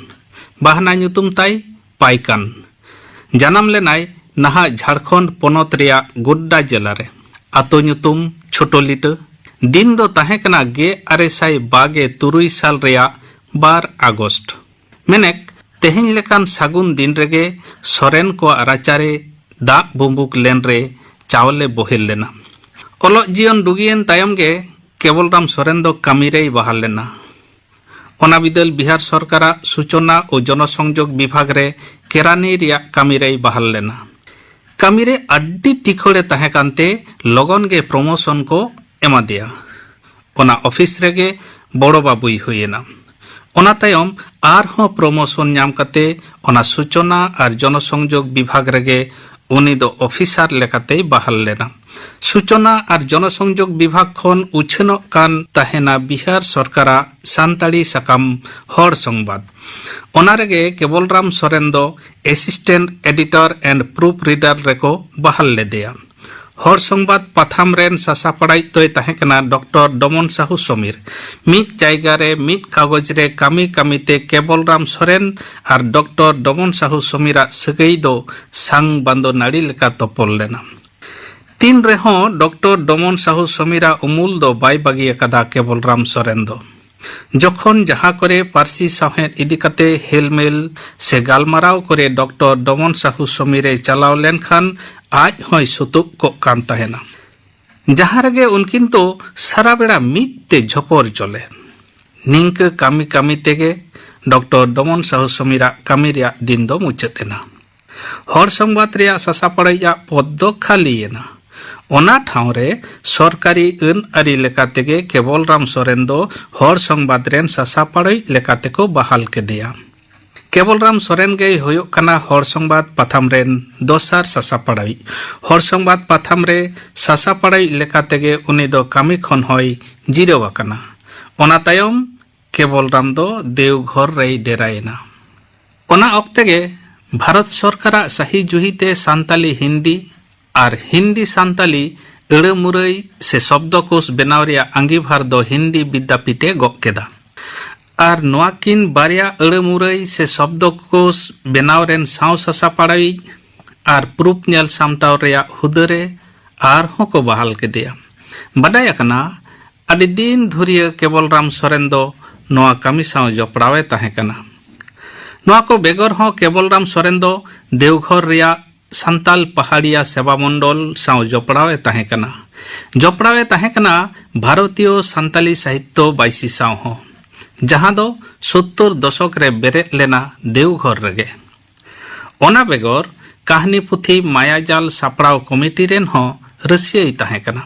ᱵᱟᱦᱱᱟ ᱧᱩᱛᱩᱢ ᱛᱟᱭ ᱯᱟᱭᱠᱟᱱ᱾ ᱡᱟᱱᱟᱢ ᱞᱮᱱᱟᱭ ᱱᱟᱦᱟᱜ ᱡᱷᱟᱲᱠᱷᱚᱸᱰ ᱯᱚᱱᱚᱛ ᱨᱮᱭᱟᱜ ᱜᱳᱰᱰᱟ ᱡᱮᱞᱟ ᱨᱮ᱾ ᱟᱛᱳ ᱧᱩᱛᱩᱢ ᱪᱷᱳᱴᱳ ᱞᱤᱴᱟᱹ᱾ ᱫᱤᱱ ᱫᱚ ᱛᱟᱦᱮᱸ ᱠᱟᱱᱟ ᱜᱮᱞ ᱟᱨᱮ ᱥᱟᱭ ᱵᱟᱜᱮ ᱛᱩᱨᱩᱭ ᱥᱟᱞ ᱨᱮᱭᱟᱜ ᱵᱟᱨ ᱟᱜᱚᱥᱴ᱾ ᱢᱮᱱᱮᱠ, ᱛᱮᱦᱮᱧ ᱞᱮᱠᱟᱱ ᱥᱟᱹᱜᱩᱱ ᱫᱤᱱ ᱨᱮᱜᱮ ᱥᱚᱨᱮᱱ ᱠᱚᱣᱟᱜ ᱨᱟᱪᱟᱨᱮ ᱫᱟᱜ ᱵᱩᱢᱵᱩᱠ ᱞᱮᱱ ᱨᱮ ᱪᱟᱣᱞᱮ ᱵᱚᱦᱮᱞ ᱞᱮᱱᱟ᱾ ᱚᱞᱚᱜ ᱡᱤᱭᱚᱱ ᱰᱩᱜᱤᱭᱮᱱ ᱛᱟᱭᱚᱢ ᱜᱮ ᱠᱮᱵᱚᱞᱨᱟᱢ ᱥᱚᱨᱮᱱ ᱫᱚ ᱠᱟᱹᱢᱤ ᱨᱮᱭ ᱵᱟᱦᱟᱞ ᱞᱮᱱᱟ᱾ ᱚᱱᱟ ᱵᱤᱫᱟᱹᱞ ᱵᱤᱦᱟᱨ ᱥᱚᱨᱠᱟᱨᱟᱜ ᱥᱩᱪᱚᱱᱟ ᱳ ᱡᱚᱱᱚᱥᱚᱝᱡᱳᱜᱽ ᱵᱤᱵᱷᱟᱜᱽ ᱨᱮ ᱠᱮᱨᱟᱱᱤ ᱨᱮᱭᱟᱜ ᱠᱟᱹᱢᱤ ᱨᱮᱭ ᱵᱟᱦᱟᱞ ᱞᱮᱱᱟ᱾ ᱠᱟᱹᱢᱤ ᱨᱮ ᱟᱹᱰᱤ ᱛᱤᱠᱷᱚᱲᱮ ᱛᱟᱦᱮᱸ ᱠᱟᱱᱛᱮ ᱞᱚᱜᱚᱱ ᱜᱮ ᱯᱨᱚᱢᱳᱥᱚᱱ ᱠᱚ ᱮᱢᱟᱫᱮᱭᱟ᱾ ᱚᱱᱟ ᱚᱯᱷᱤᱥ ᱨᱮᱜᱮ ᱵᱚᱲᱚ ᱵᱟᱵᱩᱭ ᱦᱩᱭᱮᱱᱟ᱾ ᱚᱱᱟ ᱛᱟᱭᱚᱢ ᱟᱨᱦᱚᱸ ᱯᱨᱚᱢᱳᱥᱚᱱ ᱧᱟᱢ ᱠᱟᱛᱮ ᱚᱱᱟ ᱥᱩᱪᱚᱱᱟ ᱟᱨ ᱡᱚᱱᱚᱥᱚᱝᱡᱳᱜᱽ ᱵᱤᱵᱷᱟᱜᱽ ᱨᱮᱜᱮ ᱩᱱᱤ ᱫᱚ ᱚᱯᱷᱤᱥᱟᱨ ᱞᱮᱠᱟᱛᱮᱭ ᱵᱟᱦᱟᱞ ᱞᱮᱱᱟ᱾ ᱥᱩᱪᱚᱱᱟ ᱟᱨ ᱡᱚᱱᱚᱥᱚᱝᱡᱳᱜᱽ ᱵᱤᱵᱷᱟᱜᱽ ᱠᱷᱚᱱ ᱩᱪᱷᱟᱹᱱᱚᱜ ᱠᱟᱱ ᱛᱟᱦᱮᱱᱟ ᱵᱤᱦᱟᱨ ᱥᱚᱨᱠᱟᱨᱟᱜ ᱥᱟᱱᱛᱟᱲᱤ ᱥᱟᱠᱟᱢ ᱦᱚᱲ ᱥᱚᱝᱵᱟᱫ᱾ ᱚᱱᱟ ᱨᱮᱜᱮ ᱠᱮᱵᱚᱞᱨᱟᱢ ᱥᱚᱨᱮᱱ ᱫᱚ assistant editor and proof reader ᱨᱮᱠᱚ ᱵᱟᱦᱟᱞ ᱞᱮᱫᱮᱭᱟ᱾ ᱦᱚᱲ ᱥᱚᱝᱵᱟᱫ ᱯᱟᱛᱷᱟᱢ ᱨᱮᱱ ᱥᱟᱥᱟᱯᱟᱲᱟᱭᱤᱡ ᱫᱚᱭ ᱛᱟᱦᱮᱸ ᱠᱟᱱᱟ ᱰᱚᱠᱴᱚᱨ ᱰᱚᱢᱚᱱ ᱥᱟᱦᱩ ᱥᱚᱢᱤᱨ᱾ ᱢᱤᱫ ᱡᱟᱭᱜᱟ ᱨᱮ ᱢᱤᱫ ᱠᱟᱜᱚᱡᱽ ᱨᱮ ᱠᱟᱹᱢᱤ ᱠᱟᱹᱢᱤ ᱛᱮ ᱠᱮᱵᱚᱞᱨᱟᱢ ᱥᱚᱨᱮᱱ ᱟᱨ ᱰᱚᱠᱴᱚᱨ ᱰᱚᱢᱚᱱ ᱥᱟᱦᱩ ᱥᱚᱢᱤᱨᱟᱜ ᱥᱟᱹᱜᱟᱹᱭ ᱫᱚ ᱥᱟᱝ ᱵᱟᱸᱫᱚ ᱱᱟᱹᱲᱤ ᱞᱮᱠᱟ ᱛᱚᱯᱚᱞ ᱞᱮᱱᱟ᱾ ᱛᱤᱱ ᱨᱮᱦᱚᱸ ᱰᱚᱠᱴᱚᱨ ᱰᱚᱢᱚᱱ ᱥᱟᱦᱩ ᱥᱚᱢᱤᱨᱟᱜ ᱩᱢᱩᱞ ᱫᱚ ᱵᱟᱭ ᱵᱟᱹᱜᱤ ᱟᱠᱟᱫᱟ ᱠᱮᱵᱚᱞᱨᱟᱢ ᱥᱚᱨᱮᱱ ᱫᱚ᱾ ᱡᱚᱠᱷᱚᱱ ᱡᱟᱦᱟᱸ ᱠᱚᱨᱮ ᱯᱟᱹᱨᱥᱤ ᱥᱟᱶᱦᱮᱫ ᱤᱫᱤ ᱠᱟᱛᱮ ᱦᱮᱞᱢᱮᱞ ᱥᱮ ᱜᱟᱞᱢᱟᱨᱟᱣ ᱠᱚᱨᱮ ᱰᱚᱠᱴᱚᱨ ᱰᱚᱢᱚᱱ ᱥᱟᱦᱩ ᱥᱚᱢᱤᱨᱮ ᱪᱟᱞᱟᱣ ᱞᱮᱱᱠᱷᱟᱱ ᱟᱡ ᱦᱚᱸᱭ ᱥᱩᱛᱩᱜ ᱠᱚᱜ ᱠᱟᱱ ᱛᱟᱦᱮᱱᱟ᱾ ᱡᱟᱦᱟᱸ ᱨᱮᱜᱮ ᱩᱱᱠᱤᱱ ᱫᱚ ᱥᱟᱨᱟ ᱵᱮᱲᱟ ᱢᱤᱫ ᱛᱮ ᱡᱷᱚᱯᱚᱨ ᱡᱚᱞᱮ᱾ ᱱᱤᱝᱠᱟᱹ ᱠᱟᱹᱢᱤ ᱠᱟᱹᱢᱤ ᱛᱮᱜᱮ ᱰᱚᱠᱴᱚᱨ ᱰᱚᱢᱚᱱ ᱥᱟᱦᱩ ᱥᱚᱢᱤᱨᱟᱜ ᱠᱟᱹᱢᱤ ᱨᱮᱭᱟᱜ ᱫᱤᱱ ᱫᱚ ᱢᱩᱪᱟᱹᱫ ᱮᱱᱟ᱾ ᱦᱚᱲ ᱥᱚᱝᱵᱟᱫ ᱨᱮᱭᱟᱜ ᱥᱟᱥᱟᱯᱟᱲᱟᱭᱤᱡ ᱟᱜ ᱯᱚᱫᱽ ᱫᱚ ᱠᱷᱟᱹᱞᱤ ᱮᱱᱟ᱾ ᱚᱱᱟ ᱴᱷᱟᱶ ᱨᱮ ᱥᱚᱨᱠᱟᱨᱤ ᱟᱹᱱ ᱟᱹᱨᱤ ᱞᱮᱠᱟ ᱛᱮᱜᱮ ᱠᱮᱵᱚᱞᱨᱟᱢ ᱥᱚᱨᱮᱱ ᱫᱚ ᱦᱚᱲ ᱥᱚᱝᱵᱟᱫ ᱨᱮᱱ ᱥᱟᱥᱟᱯᱟᱲᱟᱭᱤᱡ ᱞᱮᱠᱟ ᱛᱮᱠᱚ ᱵᱟᱦᱟᱞ ᱠᱮᱫᱮᱭᱟ᱾ ᱠᱮᱵᱚᱞᱨᱟᱢ ᱥᱚᱨᱮᱱ ᱜᱮᱭ ᱦᱩᱭᱩᱜ ᱠᱟᱱᱟ ᱦᱚᱲ ᱥᱚᱝᱵᱟᱫ ᱯᱟᱛᱷᱟᱢ ᱨᱮᱱ ᱫᱚᱥᱟᱨ ᱥᱟᱥᱟᱯᱟᱲᱟᱭᱤᱡ᱾ ᱦᱚᱲ ᱥᱚᱝᱵᱟᱫ ᱯᱟᱛᱷᱟᱢ ᱨᱮ ᱥᱟᱥᱟᱯᱟᱲᱟᱭᱤᱡ ᱞᱮᱠᱟ ᱛᱮᱜᱮ ᱩᱱᱤ ᱫᱚ ᱠᱟᱹᱢᱤ ᱠᱷᱚᱱ ᱦᱚᱸᱭ ᱡᱤᱨᱟᱹᱣ ᱟᱠᱟᱱᱟ᱾ ᱚᱱᱟ ᱛᱟᱭᱚᱢ ᱠᱮᱵᱚᱞᱨᱟᱢ ᱫᱚ ᱫᱮᱣᱜᱷᱚᱨ ᱨᱮᱭ ᱰᱮᱨᱟᱭᱮᱱᱟ᱾ ᱚᱱᱟ ᱚᱠᱛᱮ ᱜᱮ ᱵᱷᱟᱨᱚᱛ ᱥᱚᱨᱠᱟᱨᱟᱜ ᱥᱟᱹᱦᱤ ᱡᱩᱦᱤ ᱛᱮ ᱥᱟᱱᱛᱟᱞᱤ ᱦᱤᱱᱫᱤ ᱟᱨ ᱦᱤᱱᱫᱤ ᱥᱟᱱᱛᱟᱞᱤ ᱟᱹᱲᱟᱹ ᱢᱩᱨᱟᱹᱭ ᱥᱮ ᱥᱚᱵᱫᱚᱠᱳᱥ ᱵᱮᱱᱟᱣ ᱨᱮᱭᱟᱜ ᱟᱸᱜᱤᱵᱷᱟᱨ ᱫᱚ ᱦᱤᱱᱫᱤ ᱵᱤᱫᱽᱫᱟᱯᱤᱴ ᱮ ᱜᱚᱜ ᱠᱮᱫᱟ᱾ ᱟᱨ ᱱᱚᱣᱟ ᱠᱤᱱ ᱵᱟᱨᱭᱟ ᱟᱹᱲᱟᱹ ᱢᱩᱨᱟᱹᱭ ᱥᱮ ᱥᱚᱵᱫᱚᱠᱳᱥ ᱵᱮᱱᱟᱣ ᱨᱮᱱ ᱥᱟᱶ ᱥᱟᱥᱟᱯᱟᱲᱟᱣᱤᱡ ᱟᱨ ᱯᱨᱩᱯ ᱧᱮᱞ ᱥᱟᱢᱴᱟᱣ ᱨᱮᱭᱟᱜ ᱦᱩᱫᱟᱹ ᱨᱮ ᱟᱨᱦᱚᱸ ᱠᱚ ᱵᱟᱦᱟᱞ ᱠᱮᱫᱮᱭᱟ᱾ ᱵᱟᱰᱟᱭ ᱟᱠᱟᱱᱟ, ᱟᱹᱰᱤ ᱫᱤᱱ ᱫᱷᱩᱨᱤᱭᱟᱹ ᱠᱮᱵᱚᱞᱨᱟᱢ ᱥᱚᱨᱮᱱ ᱫᱚ ᱱᱚᱣᱟ ᱠᱟᱹᱢᱤ ᱥᱟᱶ ᱡᱚᱯᱲᱟᱣ ᱮ ᱛᱟᱦᱮᱸ ᱠᱟᱱᱟ᱾ ᱱᱚᱣᱟ ᱠᱚ ᱵᱮᱜᱚᱨ ᱦᱚᱸ ᱠᱮᱵᱚᱞᱨᱟᱢ ᱥᱚᱨᱮᱱ ᱫᱚ ᱫᱮᱣᱜᱷᱚᱨ ᱨᱮᱭᱟᱜ ᱥᱟᱱᱛᱟᱞ ᱯᱟᱦᱟᱲᱤᱭᱟ ᱥᱮᱵᱟ ᱢᱚᱱᱰᱚᱞ ᱥᱟᱶ ᱡᱚᱯᱲᱟᱣ ᱮ ᱛᱟᱦᱮᱸ ᱠᱟᱱᱟ᱾ ᱡᱚᱯᱲᱟᱣ ᱮ ᱛᱟᱦᱮᱸ ᱠᱟᱱᱟ ᱵᱷᱟᱨᱚᱛᱤᱭᱚ ᱥᱟᱱᱛᱟᱞᱤ ᱥᱟᱦᱤᱛᱛᱚ ᱵᱟᱭᱥᱤ ᱥᱟᱶ ᱦᱚᱸ, ᱡᱟᱦᱟᱸ ᱫᱚ ᱥᱳᱛᱛᱳᱨ ᱫᱚᱥᱚᱠ ᱨᱮ ᱵᱮᱨᱮᱫ ᱞᱮᱱᱟ ᱫᱮᱣᱜᱷᱚᱨ ᱨᱮᱜᱮ᱾ ᱚᱱᱟ ᱵᱮᱜᱚᱨ ᱠᱟᱹᱦᱱᱤ ᱯᱩᱛᱷᱤ ᱢᱟᱭᱟᱡᱟᱞ ᱥᱟᱯᱲᱟᱣ ᱠᱚᱢᱤᱴᱤ ᱨᱮᱱ ᱦᱚᱸ ᱨᱟᱹᱥᱤᱭᱟᱹᱭ ᱛᱟᱦᱮᱸ ᱠᱟᱱᱟ᱾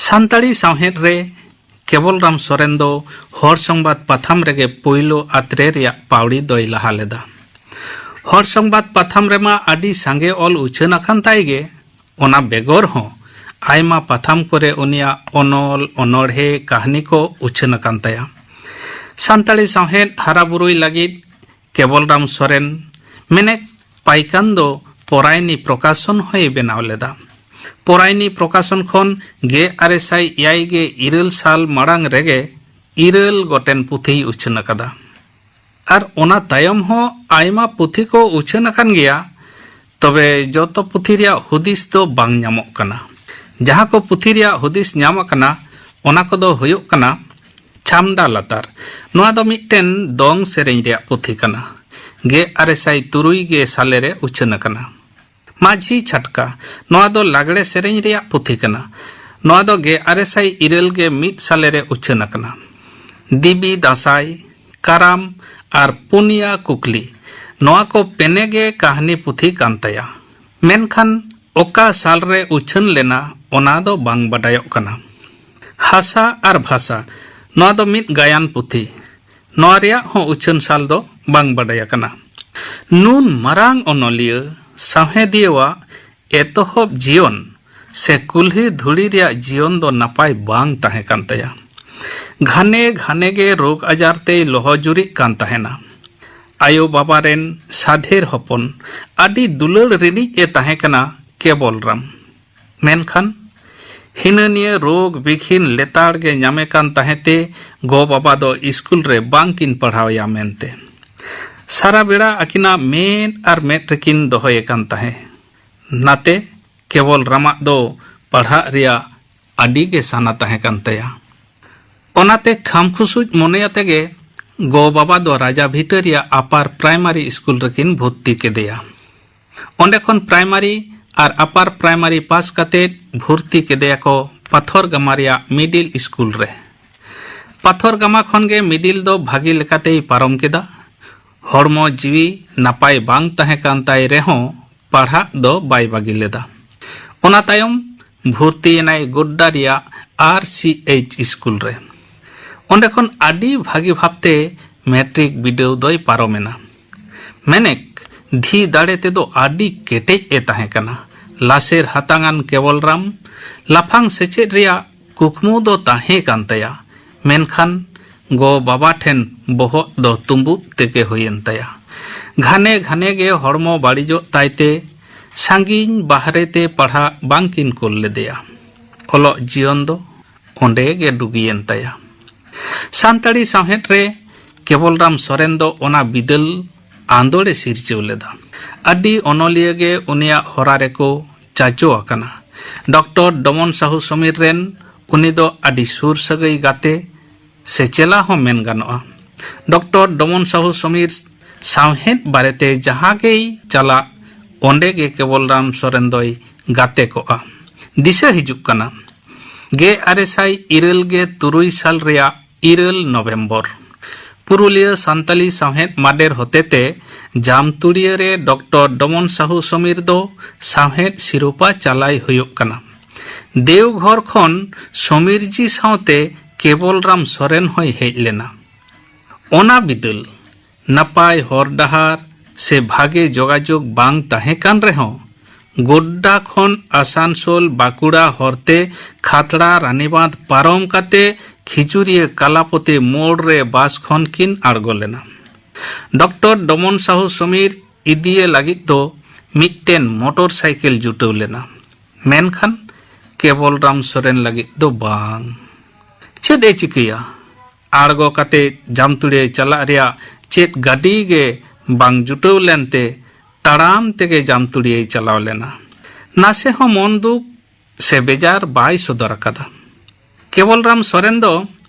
ᱥᱟᱱᱛᱟᱲᱤ ᱥᱟᱶᱦᱮᱫ ᱨᱮ ᱠᱮᱵᱚᱞᱨᱟᱢ ᱥᱚᱨᱮᱱ ᱫᱚ ᱦᱚᱲ ᱥᱚᱝᱵᱟᱫ ᱯᱟᱛᱷᱟᱢ ᱨᱮᱜᱮ ᱯᱳᱭᱞᱳ ᱟᱛᱨᱮ ᱨᱮᱭᱟᱜ ᱯᱟᱹᱣᱲᱤ ᱫᱚᱭ ᱞᱟᱦᱟ ᱞᱮᱫᱟ᱾ ᱦᱚᱲ ᱥᱚᱝᱵᱟᱫ ᱯᱟᱛᱷᱟᱢ ᱨᱮᱢᱟ ᱟᱹᱰᱤ ᱥᱟᱸᱜᱮ ᱚᱞ ᱩᱪᱷᱟᱹᱱ ᱟᱠᱟᱱ ᱛᱟᱭ ᱜᱮ, ᱚᱱᱟ ᱵᱮᱜᱚᱨ ᱦᱚᱸ ᱟᱭᱢᱟ ᱯᱟᱛᱷᱟᱢ ᱠᱚᱨᱮ ᱩᱱᱤᱭᱟᱜ ᱚᱱᱚᱞ, ᱚᱱᱚᱬᱦᱮ, ᱠᱟᱹᱦᱱᱤ ᱠᱚ ᱩᱪᱷᱟᱹᱱ ᱟᱠᱟᱱ ᱛᱟᱭᱟ᱾ ᱥᱟᱱᱛᱟᱲᱤ ᱥᱟᱶᱦᱮᱫ ᱦᱟᱨᱟᱵᱩᱨᱩᱭ ᱞᱟᱹᱜᱤᱫ ᱠᱮᱵᱚᱞᱨᱟᱢ ᱥᱚᱨᱮᱱ ᱢᱮᱱᱮᱠ ᱯᱟᱭᱠᱟᱱ ᱫᱚ ᱯᱚᱨᱟᱭᱱᱤ ᱯᱨᱚᱠᱟᱥᱚᱱ ᱦᱚᱸᱭ ᱵᱮᱱᱟᱣ ᱞᱮᱫᱟ᱾ ᱯᱚᱨᱟᱭᱱᱤ ᱯᱨᱚᱠᱟᱥᱚᱱ ᱠᱷᱚᱱ ᱜᱮᱞ ᱟᱨᱮ ᱥᱟᱭ ᱮᱭᱟᱭ ᱜᱮ ᱤᱨᱟᱹᱞ ᱥᱟᱞ ᱢᱟᱲᱟᱝ ᱨᱮᱜᱮ ᱤᱨᱟᱹᱞ ᱜᱚᱴᱮᱱ ᱯᱩᱛᱷᱤᱭ ᱩᱪᱷᱟᱹᱱ ᱟᱠᱟᱫᱟ᱾ ᱟᱨ ᱚᱱᱟ ᱛᱟᱭᱚᱢ ᱦᱚᱸ ᱟᱭᱢᱟ ᱯᱩᱛᱷᱤ ᱠᱚ ᱩᱪᱷᱟᱹᱱ ᱟᱠᱟᱱ ᱜᱮᱭᱟ, ᱛᱚᱵᱮ ᱡᱚᱛᱚ ᱯᱩᱛᱷᱤ ᱨᱮᱭᱟᱜ ᱦᱩᱫᱤᱥ ᱫᱚ ᱵᱟᱝ ᱧᱟᱢᱚᱜ ᱠᱟᱱᱟ᱾ ᱡᱟᱦᱟᱸ ᱠᱚ ᱯᱩᱛᱷᱤ ᱨᱮᱭᱟᱜ ᱦᱩᱫᱤᱥ ᱧᱟᱢ ᱟᱠᱟᱱᱟ, ᱚᱱᱟ ᱠᱚᱫᱚ ᱦᱩᱭᱩᱜ ᱠᱟᱱᱟ ᱪᱷᱟᱢᱰᱟ ᱞᱟᱛᱟᱨ᱾ ᱱᱚᱣᱟ ᱫᱚ ᱢᱤᱫᱴᱮᱱ ᱫᱚᱝ ᱥᱮᱨᱮᱧ ᱨᱮᱭᱟᱜ ᱯᱩᱛᱷᱤ ᱠᱟᱱᱟ᱾ ᱜᱮᱞ ᱟᱨᱮ ᱥᱟᱭ ᱛᱩᱨᱩᱭ ᱜᱮ ᱥᱟᱞᱮ ᱨᱮ ᱩᱪᱷᱟᱹᱱ ᱟᱠᱟᱱᱟ᱾ ᱢᱟᱹᱡᱷᱤ ᱪᱷᱟᱴᱠᱟ, ᱱᱚᱣᱟ ᱫᱚ ᱞᱟᱜᱽᱲᱮ ᱥᱮᱨᱮᱧ ᱨᱮᱭᱟᱜ ᱯᱩᱛᱷᱤ ᱠᱟᱱᱟ᱾ ᱱᱚᱣᱟ ᱫᱚ ᱜᱮᱞ ᱟᱨᱮ ᱥᱟᱭ ᱤᱨᱟᱹᱞ ᱜᱮ ᱢᱤᱫ ᱥᱟᱞᱮ ᱨᱮ ᱩᱪᱷᱟᱹᱱ ᱟᱠᱟᱱᱟ᱾ ᱫᱮᱵᱤ ᱫᱟᱸᱥᱟᱭ, ᱠᱟᱨᱟᱢ ᱟᱨ ᱯᱩᱱᱭᱟ ᱠᱩᱠᱞᱤ, ᱱᱚᱣᱟ ᱠᱚ ᱯᱮᱱᱮ ᱜᱮ ᱠᱟᱹᱦᱱᱤ ᱯᱩᱛᱷᱤ ᱠᱟᱱ ᱛᱟᱭᱟ᱾ ᱢᱮᱱᱠᱷᱟᱱ ᱚᱠᱟ ᱥᱟᱞ ᱨᱮ ᱩᱪᱷᱟᱹᱱ ᱞᱮᱱᱟ, ᱚᱱᱟ ᱫᱚ ᱵᱟᱝ ᱵᱟᱰᱟᱭᱚᱜ ᱠᱟᱱᱟ᱾ ᱦᱟᱥᱟ ᱟᱨ ᱵᱷᱟᱥᱟ, ᱱᱚᱣᱟ ᱫᱚ ᱢᱤᱫ ᱜᱟᱭᱟᱱ ᱯᱩᱛᱷᱤ᱾ ᱱᱚᱣᱟ ᱨᱮᱭᱟᱜ ᱦᱚᱸ ᱩᱪᱷᱟᱹᱱ ᱥᱟᱞ ᱫᱚ ᱵᱟᱝ ᱵᱟᱰᱟᱭ ᱟᱠᱟᱱᱟ᱾ ᱱᱩᱱ ᱢᱟᱨᱟᱝ ᱚᱱᱚᱞᱤᱭᱟᱹ ᱥᱟᱶᱦᱮᱫᱤᱭᱟᱹᱣᱟᱜ ᱮᱛᱚᱦᱚᱵ ᱡᱤᱭᱚᱱ ᱥᱮ ᱠᱩᱞᱦᱤ ᱫᱷᱩᱲᱤ ᱨᱮᱭᱟᱜ ᱡᱤᱭᱚᱱ ᱫᱚ ᱱᱟᱯᱟᱭ ᱵᱟᱝ ᱛᱟᱦᱮᱸ ᱠᱟᱱ ᱛᱟᱭᱟ᱾ ᱜᱷᱟᱱᱮ ᱜᱷᱟᱱᱮ ᱜᱮ ᱨᱳᱜᱽ ᱟᱡᱟᱨ ᱛᱮᱭ ᱞᱚᱦᱚᱡᱩᱨᱤᱜ ᱠᱟᱱ ᱛᱟᱦᱮᱱᱟ᱾ ᱟᱭᱳ ᱵᱟᱵᱟ ᱨᱮᱱ ᱥᱟᱫᱷᱮᱨ ᱦᱚᱯᱚᱱ ᱟᱹᱰᱤ ᱫᱩᱞᱟᱹᱲ ᱨᱤᱱᱤᱡ ᱮ ᱛᱟᱦᱮᱸ ᱠᱟᱱᱟ ᱠᱮᱵᱚᱞᱨᱟᱢ᱾ ᱢᱮᱱᱠᱷᱟᱱ ᱦᱤᱱᱟᱹ ᱱᱤᱭᱟᱹ ᱨᱳᱜᱽ ᱵᱤᱜᱷᱤᱱ ᱞᱮᱛᱟᱲ ᱜᱮ ᱧᱟᱢᱮ ᱠᱟᱱ ᱛᱟᱦᱮᱸ ᱛᱮ ᱜᱚ ᱵᱟᱵᱟ ᱫᱚ ᱤᱥᱠᱩᱞ ᱨᱮ ᱵᱟᱝ ᱠᱤᱱ ᱯᱟᱲᱦᱟᱣᱮᱭᱟ ᱢᱮᱱᱛᱮ ᱥᱟᱨᱟ ᱵᱮᱲᱟ ᱟᱹᱠᱤᱱᱟᱜ ᱢᱮᱫ ᱟᱨ ᱢᱮᱫ ᱨᱮᱠᱤᱱ ᱫᱚᱦᱚᱭᱮ ᱠᱟᱱ ᱛᱟᱦᱮᱸ᱾ ᱱᱟᱛᱮ ᱠᱮᱵᱚᱞ ᱨᱟᱢᱟᱜ ᱫᱚ ᱯᱟᱲᱦᱟᱜ ᱨᱮᱭᱟᱜ ᱟᱹᱰᱤ ᱜᱮ ᱥᱟᱱᱟ ᱛᱟᱦᱮᱸ ᱠᱟᱱ ᱛᱟᱭᱟ᱾ ᱚᱱᱟᱛᱮ ᱠᱷᱟᱢᱠᱷᱩᱥᱩᱡ ᱢᱚᱱᱮ ᱟᱛᱮ ᱜᱮ ᱜᱚ ᱵᱟᱵᱟ ᱫᱚ ᱨᱟᱡᱟ ᱵᱷᱤᱴᱟᱹ ᱨᱮᱭᱟᱜ ᱟᱯᱟᱨ ᱯᱨᱟᱭᱢᱟᱨᱤ ᱤᱥᱠᱩᱞ ᱨᱮᱠᱤᱱ ᱵᱷᱚᱨᱛᱤ ᱠᱮᱫᱮᱭᱟ᱾ ᱚᱸᱰᱮ ᱠᱷᱚᱱ ᱯᱨᱟᱭᱢᱟᱨᱤ ᱟᱨ ᱟᱯᱟᱨ ᱯᱨᱟᱭᱢᱟᱨᱤ ᱯᱟᱥ ᱠᱟᱛᱮ ᱵᱷᱚᱨᱛᱤ ᱠᱮᱫᱮᱭᱟᱠᱚ ᱯᱟᱛᱷᱚᱨ ᱜᱟᱢᱟ ᱨᱮᱭᱟᱜ ᱢᱤᱰᱤᱞ ᱤᱥᱠᱩᱞ ᱨᱮ᱾ ᱯᱟᱛᱷᱚᱨ ᱜᱟᱢᱟ ᱠᱷᱚᱱ ᱜᱮ ᱢᱤᱰᱤᱞ ᱫᱚ ᱵᱷᱟᱹᱜᱤ ᱞᱮᱠᱟᱛᱮᱭ ᱯᱟᱨᱚᱢ ᱠᱮᱫᱟ᱾ ᱦᱚᱲᱢᱚ ᱡᱤᱣᱤ ᱱᱟᱯᱟᱭ ᱵᱟᱝ ᱛᱟᱦᱮᱸ ᱠᱟᱱ ᱛᱟᱭ ᱨᱮᱦᱚᱸ ᱯᱟᱲᱦᱟᱜ ᱫᱚ ᱵᱟᱭ ᱵᱟᱹᱜᱤ ᱞᱮᱫᱟ᱾ ᱚᱱᱟ ᱛᱟᱭᱚᱢ ᱵᱷᱚᱨᱛᱤᱭᱮᱱᱟᱭ ᱜᱳᱰᱰᱟ ᱨᱮᱭᱟᱜ ᱟᱨ ᱥᱤ ᱮᱭᱤᱪ ᱤᱥᱠᱩᱞ ᱨᱮ᱾ ᱚᱸᱰᱮ ᱠᱷᱚᱱ ᱟᱹᱰᱤ ᱵᱷᱟᱹᱜᱤ ᱵᱷᱟᱵᱽᱛᱮ ᱢᱮᱴᱨᱤᱠ ᱵᱤᱰᱟᱹᱣ ᱫᱚᱭ ᱯᱟᱨᱚᱢᱮᱱᱟ᱾ ᱢᱮᱱᱮᱠ ᱫᱷᱤ ᱫᱟᱲᱮ ᱛᱮᱫᱚ ᱟᱹᱰᱤ ᱠᱮᱴᱮᱡ ᱮ ᱛᱟᱦᱮᱸ ᱠᱟᱱᱟ᱾ ᱞᱟᱥᱮᱨ ᱦᱟᱛᱟᱝᱟᱱ ᱠᱮᱵᱚᱞᱨᱟᱢ ᱞᱟᱯᱷᱟᱝ ᱥᱮᱪᱮᱫ ᱨᱮᱭᱟᱜ ᱠᱩᱠᱢᱩ ᱫᱚ ᱛᱟᱦᱮᱸ ᱠᱟᱱ ᱛᱟᱭᱟ, ᱢᱮᱱᱠᱷᱟᱱ ᱜᱚ ᱵᱟᱵᱟ ᱴᱷᱮᱱ ᱵᱚᱦᱚᱜ ᱫᱚ ᱛᱩᱢᱵᱩᱫ ᱛᱮᱜᱮ ᱦᱩᱭᱮᱱ ᱛᱟᱭᱟ᱾ ᱜᱷᱟᱱᱮ ᱜᱷᱟᱱᱮ ᱜᱮ ᱦᱚᱲᱢᱚ ᱵᱟᱹᱲᱤᱡᱚᱜ ᱛᱟᱭᱛᱮ ᱥᱟᱺᱜᱤᱧ ᱵᱟᱦᱨᱮ ᱛᱮ ᱯᱟᱲᱦᱟᱜ ᱵᱟᱝᱠᱤᱱ ᱠᱩᱞ ᱞᱮᱫᱮᱭᱟ᱾ ᱚᱞᱚᱜ ᱡᱤᱭᱚᱱ ᱫᱚ ᱚᱸᱰᱮ ᱜᱮ ᱰᱩᱜᱤᱭᱮᱱ ᱛᱟᱭᱟ᱾ ᱥᱟᱱᱛᱟᱲᱤ ᱥᱟᱶᱦᱮᱫ ᱨᱮ ᱠᱮᱵᱚᱞᱨᱟᱢ ᱥᱚᱨᱮᱱ ᱫᱚ ᱚᱱᱟ ᱵᱤᱫᱟᱹᱞ ᱟᱸᱫᱳᱲᱮ ᱥᱤᱨᱡᱟᱹᱣ ᱞᱮᱫᱟ᱾ ᱟᱹᱰᱤ ᱚᱱᱚᱞᱤᱭᱟᱹ ᱜᱮ ᱩᱱᱤᱭᱟᱜ ᱦᱚᱨᱟ ᱨᱮᱠᱚ ᱪᱟᱪᱚ ᱟᱠᱟᱱᱟ᱾ ᱰᱚᱠᱴᱚᱨ ᱰᱚᱢᱚᱱ ᱥᱟᱦᱩ ᱥᱚᱢᱤᱨ ᱨᱮᱱ ᱩᱱᱤ ᱫᱚ ᱟᱹᱰᱤ ᱥᱩᱨ ᱥᱟᱹᱜᱟᱹᱭ ᱜᱟᱛᱮ ᱥᱮ ᱪᱮᱞᱟ ᱦᱚᱸ ᱢᱮᱱ ᱜᱟᱱᱚᱜᱼᱟ᱾ ᱰᱚᱠᱴᱚᱨ ᱰᱚᱢᱚᱱ ᱥᱟᱦᱩ ᱥᱚᱢᱤᱨ ᱥᱟᱶᱦᱮᱫ ᱵᱟᱨᱮᱛᱮ ᱡᱟᱦᱟᱸ ᱜᱮᱭ ᱪᱟᱞᱟᱜ, ᱚᱸᱰᱮ ᱜᱮ ᱠᱮᱵᱚᱞᱨᱟᱢ ᱥᱚᱨᱮᱱ ᱫᱚᱭ ᱜᱟᱛᱮ ᱠᱚᱜᱼᱟ᱾ ᱫᱤᱥᱟᱹ ᱦᱤᱡᱩᱜ ᱠᱟᱱᱟ, ᱜᱮᱞ ᱟᱨᱮ ᱥᱟᱭ ᱤᱨᱟᱹᱞ ᱜᱮᱞ ᱛᱩᱨᱩᱭ ᱥᱟᱞ ᱨᱮᱭᱟᱜ ᱤᱨᱟᱹᱞ ᱱᱚᱵᱷᱮᱢᱵᱚᱨ, ᱯᱩᱨᱩᱞᱤᱭᱟᱹ ᱥᱟᱱᱛᱟᱞᱤ ᱥᱟᱶᱦᱮᱫ ᱢᱟᱰᱮᱨ ᱦᱚᱛᱮᱛᱮ ᱡᱟᱢᱛᱩᱲᱤᱭᱟᱹ ᱨᱮ ᱰᱚᱠᱴᱚᱨ ᱰᱚᱢᱚᱱ ᱥᱟᱦᱩ ᱥᱚᱢᱤᱨ ᱫᱚ ᱥᱟᱶᱦᱮᱫ ᱥᱤᱨᱳᱯᱟ ᱪᱟᱞᱟᱭ ᱦᱩᱭᱩᱜ ᱠᱟᱱᱟ᱾ ᱫᱮᱣᱜᱷᱚᱨ ᱠᱷᱚᱱ ᱥᱚᱢᱤᱨᱡᱤ ᱥᱟᱶᱛᱮ ᱠᱮᱵᱚᱞᱨᱟᱢ ᱥᱚᱨᱮᱱ ᱦᱚᱸᱭ ᱦᱮᱡ ᱞᱮᱱᱟ᱾ ᱚᱱᱟ ᱵᱤᱫᱟᱹᱞ ᱱᱟᱯᱟᱭ ᱦᱚᱨ ᱰᱟᱦᱟᱨ ᱥᱮ ᱵᱷᱟᱜᱮ ᱡᱳᱜᱟᱡᱳᱜᱽ ᱵᱟᱝ ᱛᱟᱦᱮᱸ ᱠᱟᱱ ᱨᱮᱦᱚᱸ, ᱜᱳᱰᱰᱟ ᱠᱷᱚᱱ ᱟᱥᱟᱱᱥᱳᱞ, ᱵᱟᱸᱠᱩᱲᱟ ᱦᱚᱨᱛᱮ ᱠᱷᱟᱛᱲᱟ ᱨᱟᱱᱤᱵᱟᱸᱫᱷ ᱯᱟᱨᱚᱢ ᱠᱟᱛᱮ ᱠᱷᱤᱪᱩᱨᱤᱭᱟᱹ ᱠᱟᱞᱟᱯᱚᱛᱤ ᱢᱳᱲ ᱨᱮ ᱵᱟᱥ ᱠᱷᱚᱱ ᱠᱤᱱ ᱟᱬᱜᱚ ᱞᱮᱱᱟ᱾ ᱰᱚᱠᱴᱚᱨ ᱰᱚᱢᱚᱱ ᱥᱟᱦᱩ ᱥᱚᱢᱤᱨ ᱤᱫᱤᱭᱮ ᱞᱟᱹᱜᱤᱫ ᱫᱚ ᱢᱤᱫᱴᱮᱱ ᱢᱚᱴᱚᱨ ᱥᱟᱭᱠᱮᱞ ᱡᱩᱴᱟᱹᱣ ᱞᱮᱱᱟ, ᱢᱮᱱᱠᱷᱟᱱ ᱠᱮᱵᱚᱞᱨᱟᱢ ᱥᱚᱨᱮᱱ ᱞᱟᱹᱜᱤᱫ ᱫᱚ ᱵᱟᱝ᱾ ᱪᱮᱫ ᱮ ᱪᱤᱠᱟᱹᱭᱟ? ᱟᱬᱜᱚ ᱠᱟᱛᱮ ᱡᱟᱢᱛᱩᱲᱤᱭᱟᱹ ᱪᱟᱞᱟᱜ ᱨᱮᱭᱟᱜ ᱪᱮᱫ ᱜᱟᱹᱰᱤ ᱜᱮ ᱵᱟᱝ ᱡᱩᱴᱟᱹᱣ ᱞᱮᱱᱛᱮ ᱛᱟᱲᱟᱢ ᱛᱮᱜᱮ ᱡᱟᱢᱛᱩᱲᱤᱭᱟᱹᱭ ᱪᱟᱞᱟᱣ ᱞᱮᱱᱟ᱾ ᱱᱟᱥᱮ ᱦᱚᱸ ᱢᱚᱱ ᱫᱩᱠ ᱥᱮ ᱵᱮᱡᱟᱨ ᱵᱟᱭ ᱥᱚᱫᱚᱨ ᱟᱠᱟᱫᱟ᱾ ᱠᱮᱵᱚᱞᱨᱟᱢ ᱥᱚᱨᱮᱱ ᱫᱚ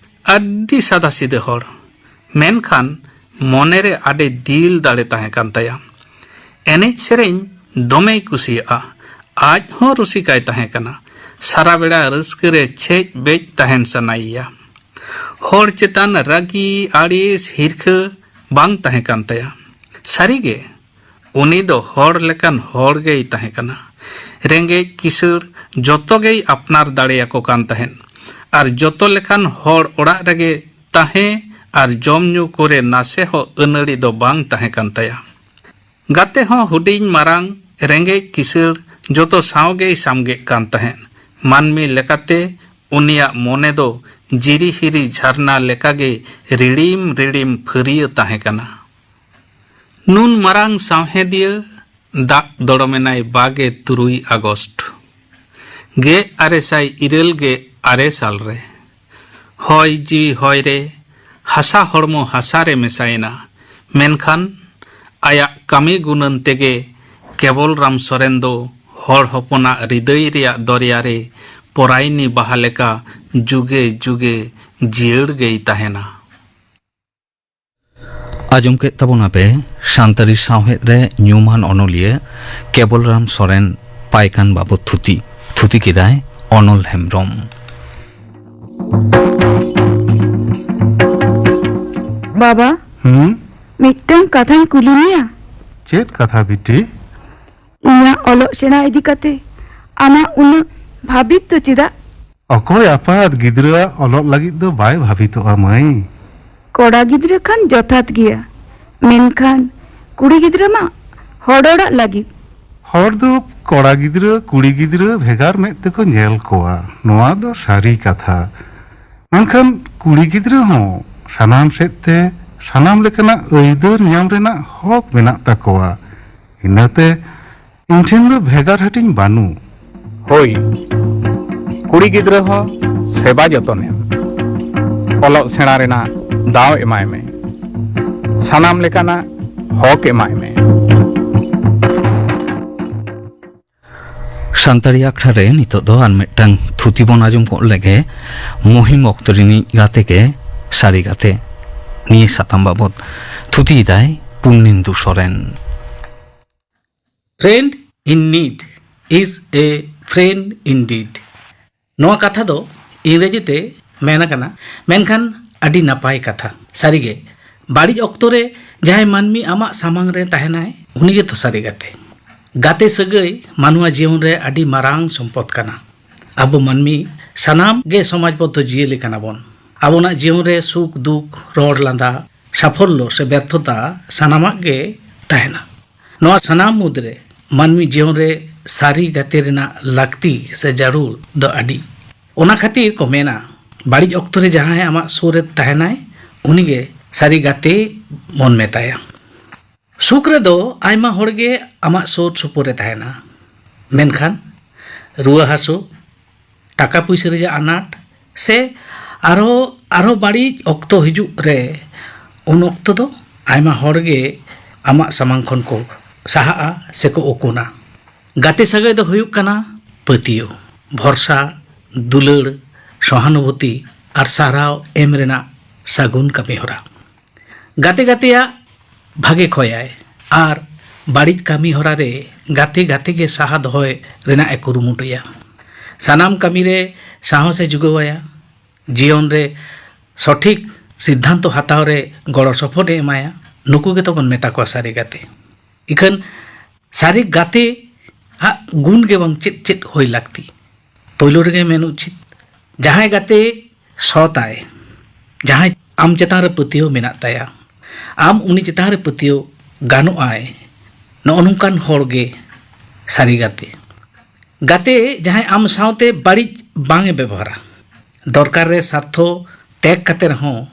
ᱟᱹᱰᱤ ᱥᱟᱫᱟᱥᱤᱫᱟᱹ ᱦᱚᱲ, ᱢᱮᱱᱠᱷᱟᱱ ᱢᱚᱱᱮᱨᱮ ᱟᱹᱰᱤ ᱫᱤᱞ ᱫᱟᱲᱮ ᱛᱟᱦᱮᱸ ᱠᱟᱱ ᱛᱟᱭᱟ᱾ ᱮᱱᱮᱡ ᱥᱮᱨᱮᱧ ᱫᱚᱢᱮᱭ ᱠᱩᱥᱤᱭᱟᱜᱼᱟ᱾ ᱟᱡ ᱦᱚᱸ ᱨᱩᱥᱤᱠᱟᱭ ᱛᱟᱦᱮᱸ ᱠᱟᱱᱟ᱾ ᱥᱟᱨᱟ ᱵᱮᱲᱟ ᱨᱟᱹᱥᱠᱟᱹ ᱨᱮ ᱪᱷᱮᱡ ᱵᱮᱡ ᱛᱟᱦᱮᱱ ᱥᱟᱱᱟᱭᱮᱭᱟ᱾ ᱦᱚᱲ ᱪᱮᱛᱟᱱ ᱨᱟᱹᱜᱤ, ᱟᱹᱲᱤᱥ, ᱦᱤᱨᱠᱷᱟᱹ ᱵᱟᱝ ᱛᱟᱦᱮᱸ ᱠᱟᱱ ᱛᱟᱭᱟ᱾ ᱥᱟᱹᱨᱤᱜᱮ, ᱩᱱᱤ ᱫᱚ ᱦᱚᱲ ᱞᱮᱠᱟᱱ ᱦᱚᱲ ᱜᱮᱭ ᱛᱟᱦᱮᱸ ᱠᱟᱱᱟ᱾ ᱨᱮᱸᱜᱮᱡ ᱠᱤᱥᱟᱹᱬ ᱡᱚᱛᱚ ᱜᱮᱭ ᱟᱯᱱᱟᱨ ᱫᱟᱲᱮᱭᱟᱠᱚ ᱠᱟᱱ ᱛᱟᱦᱮᱸᱫ᱾ ᱟᱨ ᱡᱚᱛᱚ ᱞᱮᱠᱟᱱ ᱦᱚᱲ ᱚᱲᱟᱜ ᱨᱮᱜᱮ ᱛᱟᱦᱮᱸ ᱟᱨ ᱡᱚᱢ ᱧᱩ ᱠᱚᱨᱮ ᱱᱟᱥᱮ ᱦᱚᱸ ᱟᱹᱱᱟᱹᱲᱤ ᱫᱚ ᱵᱟᱝ ᱛᱟᱦᱮᱸ ᱠᱟᱱ ᱛᱟᱭᱟ᱾ ᱜᱟᱛᱮ ᱦᱚᱸ ᱦᱩᱰᱤᱧ ᱢᱟᱨᱟᱝ, ᱨᱮᱸᱜᱮᱡ ᱠᱤᱥᱟᱹᱬ ᱡᱚᱛᱚ ᱥᱟᱶ ᱜᱮᱭ ᱥᱟᱢᱜᱮᱜ ᱠᱟᱱ ᱛᱟᱦᱮᱸᱫ᱾ ᱢᱟᱹᱱᱢᱤ ᱞᱮᱠᱟᱛᱮ ᱩᱱᱤᱭᱟᱜ ᱢᱚᱱᱮ ᱫᱚ ᱡᱤᱨᱤ ᱦᱤᱨᱤ ᱡᱷᱟᱨᱱᱟ ᱞᱮᱠᱟᱜᱮ ᱨᱤᱲᱤᱢ ᱨᱤᱲᱤᱢ ᱯᱷᱟᱹᱨᱭᱟᱹ ᱛᱟᱦᱮᱸ ᱠᱟᱱᱟ᱾ ᱱᱩᱱ ᱢᱟᱨᱟᱝ ᱥᱟᱶᱦᱮᱫᱤᱭᱟᱹ ᱫᱟᱜ ᱫᱚᱲᱚᱢᱮᱱᱟᱭ ᱵᱟᱜᱮ ᱛᱩᱨᱩᱭ ᱟᱜᱚᱥᱴ ᱜᱮᱞ ᱟᱨᱮ ᱥᱟᱭ ᱤᱨᱟᱹᱞ ᱜᱮ ᱟᱨᱮ ᱥᱟᱞ ᱨᱮ᱾ ᱦᱚᱭ ᱡᱤᱣᱤ ᱦᱚᱭ ᱨᱮ, ᱦᱟᱥᱟ ᱦᱚᱲᱢᱚ ᱦᱟᱥᱟ ᱨᱮ ᱢᱮᱥᱟᱭᱮᱱᱟ᱾ ᱢᱮᱱᱠᱷᱟᱱ ᱟᱭᱟᱜ ᱠᱟᱹᱢᱤ ᱜᱩᱱᱟᱹᱱ ᱛᱮᱜᱮ ᱠᱮᱵᱚᱞ ᱨᱟᱢ ᱥᱚᱨᱮᱱ ᱫᱚ ᱦᱚᱲ ᱦᱚᱯᱚᱱᱟᱜ ᱦᱨᱤᱫᱟᱹᱭ ᱨᱮᱭᱟᱜ ᱫᱚᱨᱭᱟ ᱨᱮ ᱯᱚᱨᱟᱭᱱᱤ ᱵᱟᱦᱟ ᱞᱮᱠᱟ ᱡᱩᱜᱮ ᱡᱩᱜᱮ ᱡᱤᱭᱟᱹᱲ ᱜᱮᱭ ᱛᱟᱦᱮᱱᱟ᱾ ᱟᱸᱡᱚᱢ ᱠᱮᱫ ᱛᱟᱵᱚᱱᱟᱯᱮ ᱥᱟᱱᱛᱟᱲᱤ ᱥᱟᱶᱦᱮᱫ ᱨᱮ ᱧᱩᱢᱟᱱ ᱚᱱᱚᱞᱤᱭᱟᱹ ᱠᱮᱵᱚᱞᱨᱟᱢ ᱥᱚᱨᱮᱱ ᱯᱟᱭᱠᱟᱱ ᱵᱟᱵᱚᱛ ᱛᱷᱩᱛᱤ᱾ ᱛᱷᱩᱛᱤ ᱠᱮᱫᱟᱭ ᱚᱱᱚᱞ ᱦᱮᱢᱵᱽᱨᱚᱢ᱾ ᱵᱟᱵᱟ, ᱦᱩᱸ? ᱢᱤᱫᱴᱟᱝ ᱠᱟᱛᱷᱟᱧ ᱠᱩᱞᱤ ᱢᱮᱭᱟ᱾ ᱪᱮᱫ ᱠᱟᱛᱷᱟ ᱵᱤᱴᱤ? ᱤᱧᱟᱹᱜ ᱚᱞᱚᱜ ᱥᱮᱬᱟ ᱤᱫᱤ ᱠᱟᱛᱮ ᱟᱢᱟᱜ ᱩᱱᱟᱹᱜ ᱵᱷᱟᱹᱵᱤᱛ ᱫᱚ ᱪᱮᱫᱟᱜ? ᱚᱠᱚᱭ ᱟᱯᱟᱛ ᱜᱤᱫᱽᱨᱟᱹᱣᱟᱜ ᱚᱞᱚᱜ ᱞᱟᱹᱜᱤᱫ ᱫᱚ ᱵᱟᱭ ᱵᱷᱟᱹᱵᱤᱛᱚᱜᱼᱟ ᱢᱟᱹᱭ? ᱠᱚᱲᱟ ᱜᱤᱫᱽᱨᱟᱹ ᱠᱷᱟᱱ ᱡᱚᱛᱷᱟᱛ ᱜᱮᱭᱟ, ᱢᱮᱱᱠᱷᱟᱱ ᱠᱩᱲᱤ ᱜᱤᱫᱽᱨᱟᱹ ᱢᱟ ᱦᱚᱲ ᱚᱲᱟᱜ ᱞᱟᱹᱜᱤᱫ᱾ ᱦᱚᱲ ᱫᱚ ᱠᱚᱲᱟ ᱜᱤᱫᱽᱨᱟᱹ ᱠᱩᱲᱤ ᱜᱤᱫᱽᱨᱟᱹ ᱵᱷᱮᱜᱟᱨ ᱢᱮᱫ ᱛᱮᱠᱚ ᱧᱮᱞ ᱠᱚᱣᱟ, ᱱᱚᱣᱟ ᱫᱚ ᱥᱟᱹᱨᱤ ᱠᱟᱛᱷᱟ᱾ ᱢᱮᱱᱠᱷᱟᱱ ᱠᱩᱲᱤ ᱜᱤᱫᱽᱨᱟᱹ ᱦᱚᱸ ᱥᱟᱱᱟᱢ ᱥᱮᱫ ᱛᱮ ᱥᱟᱱᱟᱢ ᱞᱮᱠᱟᱱᱟᱜ ᱟᱹᱭᱫᱟᱹᱨ ᱧᱟᱢ ᱨᱮᱱᱟᱜ ᱦᱚᱠ ᱢᱮᱱᱟᱜ ᱛᱟᱠᱚᱣᱟ᱾ ᱤᱱᱟᱹᱛᱮ ᱤᱧ ᱴᱷᱮᱱ ᱫᱚ ᱵᱷᱮᱜᱟᱨ ᱦᱟᱹᱴᱤᱧ ᱵᱟᱹᱱᱩᱜ᱾ ᱦᱳᱭ, ᱠᱩᱲᱤ ᱜᱤᱫᱽᱨᱟᱹ ᱦᱚᱸ ᱥᱮᱵᱟ ᱡᱚᱛᱚᱱ ᱮᱢ, ᱚᱞᱚᱜ ᱥᱮᱬᱟ ᱨᱮᱱᱟᱜ ᱫᱟᱣ ᱮᱢᱟᱭ ᱢᱮ, ᱥᱟᱱᱟᱢ ᱞᱮᱠᱟᱱᱟᱜ ᱦᱚᱠ ᱮᱢᱟᱭ ᱢᱮ᱾ ᱥᱟᱱᱛᱟᱲᱤ ᱟᱠᱷᱲᱟ ᱨᱮ ᱱᱤᱛᱚᱜ ᱫᱚ ᱟᱨ ᱢᱤᱫᱴᱟᱝ ᱛᱷᱩᱛᱤ ᱵᱚᱱ ᱟᱸᱡᱚᱢ ᱠᱚᱜ ᱞᱮᱜᱮ᱾ ᱢᱩᱦᱤᱢ ᱚᱠᱛᱚ ᱨᱤᱱᱤᱡ ᱜᱟᱛᱮ ᱜᱮ ᱥᱟᱹᱨᱤ ᱜᱟᱛᱮ, ᱱᱤᱭᱟᱹ ᱥᱟᱛᱟᱢ ᱵᱟᱵᱚᱛ ᱛᱷᱩᱛᱤᱭᱮᱫᱟᱭ ᱯᱩᱨᱱᱮᱱᱫᱩ Soren. Friend in need is a friend indeed. ᱱᱚᱣᱟ ᱠᱟᱛᱷᱟ ᱫᱚ ᱤᱝᱨᱮᱡᱤ ᱛᱮ ᱢᱮᱱ ᱟᱠᱟᱱᱟ, ᱢᱮᱱᱠᱷᱟᱱ ᱟᱹᱰᱤ ᱱᱟᱯᱟᱭ ᱠᱟᱛᱷᱟ᱾ ᱥᱟᱹᱨᱤᱜᱮ, ᱵᱟᱹᱲᱤᱡ ᱚᱠᱛᱚ ᱨᱮ ᱡᱟᱦᱟᱸᱭ ᱢᱟᱹᱱᱢᱤ ᱟᱢᱟᱜ ᱥᱟᱢᱟᱝ ᱨᱮ ᱛᱟᱦᱮᱱᱟᱭ, ᱩᱱᱤ ᱜᱮᱛᱚ ᱥᱟᱹᱨᱤ ᱜᱟᱛᱮ᱾ ᱜᱟᱛᱮ ᱥᱟᱹᱜᱟᱹᱭ ᱢᱟᱱᱣᱟ ᱡᱤᱭᱚᱱ ᱨᱮ ᱟᱹᱰᱤ ᱢᱟᱨᱟᱝ ᱥᱚᱢᱯᱚᱫ ᱠᱟᱱᱟ᱾ ᱟᱵᱚ ᱢᱟᱹᱱᱢᱤ ᱥᱟᱱᱟᱢ ᱜᱮ ᱥᱚᱢᱟᱡᱽᱵᱚᱫᱽᱫᱷᱚ ᱡᱤᱭᱟᱹᱞᱤ ᱠᱟᱱᱟ ᱵᱚᱱ᱾ ᱟᱵᱚᱱᱟᱜ ᱡᱤᱭᱚᱱ ᱨᱮ ᱥᱩᱠ ᱫᱩᱠ, ᱨᱚᱲ ᱞᱟᱸᱫᱟ, ᱥᱟᱯᱷᱚᱞᱞᱚ ᱥᱮ ᱵᱮᱨᱛᱷᱚᱛᱟ, ᱥᱟᱱᱟᱢᱟᱜ ᱜᱮ ᱛᱟᱦᱮᱱᱟ᱾ ᱱᱚᱣᱟ ᱥᱟᱱᱟᱢ ᱢᱩᱫᱽᱨᱮ ᱢᱟᱹᱱᱢᱤ ᱡᱤᱭᱚᱱ ᱨᱮ ᱥᱟᱹᱨᱤ ᱜᱟᱛᱮ ᱨᱮᱱᱟᱜ ᱞᱟᱹᱠᱛᱤ ᱥᱮ ᱡᱟᱹᱨᱩᱲ ᱫᱚ ᱟᱹᱰᱤ᱾ ᱚᱱᱟ ᱠᱷᱟᱹᱛᱤᱨ ᱠᱚ ᱢᱮᱱᱟ, ᱵᱟᱹᱲᱤᱡ ᱚᱠᱛᱚ ᱨᱮ ᱡᱟᱦᱟᱸᱭ ᱟᱢᱟᱜ ᱥᱩᱨ ᱨᱮ ᱛᱟᱦᱮᱱᱟᱭ, ᱩᱱᱤᱜᱮ ᱥᱟᱹᱨᱤ ᱜᱟᱛᱮ ᱵᱚᱱ ᱢᱮᱛᱟᱭᱟ᱾ ᱥᱩᱠ ᱨᱮᱫᱚ ᱟᱭᱢᱟ ᱦᱚᱲ ᱜᱮ ᱟᱢᱟᱜ ᱥᱩᱨ ᱥᱩᱯᱩᱨ ᱨᱮ ᱛᱟᱦᱮᱱᱟ, ᱢᱮᱱᱠᱷᱟᱱ ᱨᱩᱣᱟᱹ ᱦᱟᱹᱥᱩ, ᱴᱟᱠᱟ ᱯᱩᱭᱥᱟᱹ ᱨᱮᱭᱟᱜ ᱟᱱᱟᱴ ᱥᱮ ᱟᱨᱦᱚᱸ ᱟᱨᱦᱚᱸ ᱵᱟᱹᱲᱤᱡ ᱚᱠᱛᱚ ᱦᱤᱡᱩᱜ ᱨᱮ, ᱩᱱ ᱚᱠᱛᱚ ᱫᱚ ᱟᱭᱢᱟ ᱦᱚᱲ ᱜᱮ ᱟᱢᱟᱜ ᱥᱟᱢᱟᱝ ᱠᱷᱚᱱ ᱠᱚ ᱥᱟᱦᱟᱜᱼᱟ ᱥᱮᱠᱚ ᱩᱠᱩᱱᱟ᱾ ᱜᱟᱛᱮ ᱥᱟᱹᱜᱟᱹᱭ ᱫᱚ ᱦᱩᱭᱩᱜ ᱠᱟᱱᱟ ᱯᱟᱹᱛᱭᱟᱹᱣ, ᱵᱷᱚᱨᱥᱟ, ᱫᱩᱞᱟᱹᱲ, ᱥᱚᱦᱟᱱᱩᱵᱷᱩᱛᱤ ᱟᱨ ᱥᱟᱨᱦᱟᱣ ᱮᱢ ᱨᱮᱱᱟᱜ ᱥᱟᱹᱜᱩᱱ ᱠᱟᱹᱢᱤ ᱦᱚᱨᱟ᱾ ᱜᱟᱛᱮ ᱜᱟᱛᱮᱭᱟᱜ ᱵᱷᱟᱜᱮ ᱠᱷᱚᱭᱟᱭ ᱟᱨ ᱵᱟᱹᱲᱤᱡ ᱠᱟᱹᱢᱤ ᱦᱚᱨᱟ ᱨᱮ ᱜᱟᱛᱮ ᱜᱟᱛᱮ ᱜᱮ ᱥᱟᱦᱟ ᱫᱚᱦᱚᱭ ᱨᱮᱱᱟᱜ ᱮ ᱠᱩᱨᱩᱢᱩᱴᱩᱭᱟ᱾ ᱥᱟᱱᱟᱢ ᱠᱟᱹᱢᱤ ᱨᱮ ᱥᱟᱦᱚᱥ ᱮ ᱡᱩᱜᱟᱹᱣᱟᱭᱟ᱾ ᱡᱤᱭᱚᱱ ᱨᱮ ᱥᱚᱴᱷᱤᱠ ᱥᱤᱫᱽᱫᱷᱟᱱᱛᱚ ᱦᱟᱛᱟᱣ ᱨᱮ ᱜᱚᱲᱚ ᱥᱚᱯᱚᱦᱚᱫ ᱮ ᱮᱢᱟᱭᱟ᱾ ᱱᱩᱠᱩ ᱜᱮᱛᱚ ᱵᱚᱱ ᱢᱮᱛᱟ ᱠᱚᱣᱟ ᱥᱟᱹᱨᱤ ᱜᱟᱛᱮ᱾ ᱤᱠᱷᱟᱹᱱ ᱥᱟᱹᱨᱤ ᱜᱟᱛᱮ ᱟᱜ ᱜᱩᱱ ᱜᱮ ᱵᱟᱝ ᱪᱮᱫ ᱪᱮᱫ ᱦᱩᱭ ᱞᱟᱹᱠᱛᱤ? ᱯᱳᱭᱞᱳ ᱨᱮᱜᱮ ᱢᱮᱱ ᱩᱪᱤᱛ, ᱡᱟᱦᱟᱸᱭ ᱜᱟᱛᱮ ᱥᱚᱛᱟᱭ, ᱡᱟᱦᱟᱸᱭ ᱟᱢ ᱪᱮᱛᱟᱱ ᱨᱮ ᱯᱟᱹᱛᱭᱟᱹᱣ ᱢᱮᱱᱟᱜ ᱛᱟᱭᱟ, ᱟᱢ ᱩᱱᱤ ᱪᱮᱛᱟᱱ ᱨᱮ ᱯᱟᱹᱛᱭᱟᱹᱣ ᱜᱟᱱᱚᱜ ᱟᱭ, ᱱᱚᱜᱼᱚ ᱱᱚᱝᱠᱟᱱ ᱦᱚᱲ ᱜᱮ ᱥᱟᱹᱨᱤ ᱜᱟᱛᱮ᱾ ᱜᱟᱛᱮ ᱡᱟᱦᱟᱸᱭ ᱟᱢ ᱥᱟᱶᱛᱮ ᱵᱟᱹᱲᱤᱡ ᱵᱟᱝ ᱮ ᱵᱮᱵᱚᱦᱟᱨᱟ, ᱫᱚᱨᱠᱟᱨ ᱨᱮ ᱥᱟᱨᱛᱷᱚ ᱛᱮᱜ ᱠᱟᱛᱮ ᱨᱮᱦᱚᱸ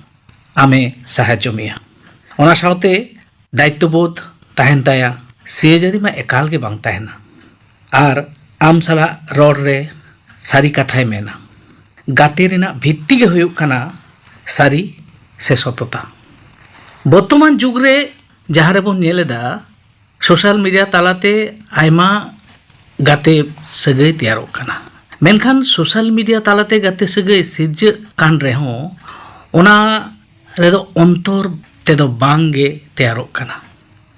ᱟᱢᱮ ᱥᱟᱦᱟᱡᱽᱡᱚ ᱢᱮᱭᱟ᱾ ᱚᱱᱟ ᱥᱟᱶᱛᱮ ᱫᱟᱭᱤᱛᱛᱚ ᱵᱳᱫᱷ ᱛᱟᱦᱮᱱ ᱛᱟᱭᱟ᱾ ᱥᱤᱭᱟᱹᱡᱟᱹᱨᱤ ᱢᱟ ᱮᱠᱟᱞ ᱜᱮ ᱵᱟᱝ ᱛᱟᱦᱮᱱᱟ᱾ ᱟᱨ ᱟᱢ ᱥᱟᱞᱟᱜ ᱨᱚᱲ ᱨᱮ ᱥᱟᱹᱨᱤ ᱠᱟᱛᱷᱟᱭ ᱢᱮᱱᱟ᱾ ᱜᱟᱛᱮ ᱨᱮᱱᱟᱜ ᱵᱷᱤᱛᱛᱤ ᱜᱮ ᱦᱩᱭᱩᱜ ᱠᱟᱱᱟ ᱥᱟᱹᱨᱤ ᱥᱮ ᱥᱚᱛᱚᱛᱟ᱾ ᱵᱚᱨᱛᱚᱢᱟᱱ ᱡᱩᱜᱽ ᱨᱮ ᱡᱟᱦᱟᱸ ᱨᱮᱵᱚᱱ ᱧᱮᱞ ᱮᱫᱟ, ᱥᱳᱥᱟᱞ ᱢᱤᱰᱤᱭᱟ ᱛᱟᱞᱟᱛᱮ ᱟᱭᱢᱟ ᱜᱟᱛᱮ ᱥᱟᱹᱜᱟᱹᱭ ᱛᱮᱭᱟᱨᱚᱜ ᱠᱟᱱᱟ᱾ ᱢᱮᱱᱠᱷᱟᱱ ᱥᱳᱥᱟᱞ ᱢᱤᱰᱤᱭᱟ ᱛᱟᱞᱟᱛᱮ ᱜᱟᱛᱮ ᱥᱟᱹᱜᱟᱹᱭ ᱥᱤᱨᱡᱟᱹᱜ ᱠᱟᱱ ᱨᱮᱦᱚᱸ, ᱚᱱᱟ ᱨᱮᱫᱚ ᱚᱱᱛᱚᱨ ᱛᱮᱫᱚ ᱵᱟᱝ ᱜᱮ ᱛᱮᱭᱟᱨᱚᱜ ᱠᱟᱱᱟ᱾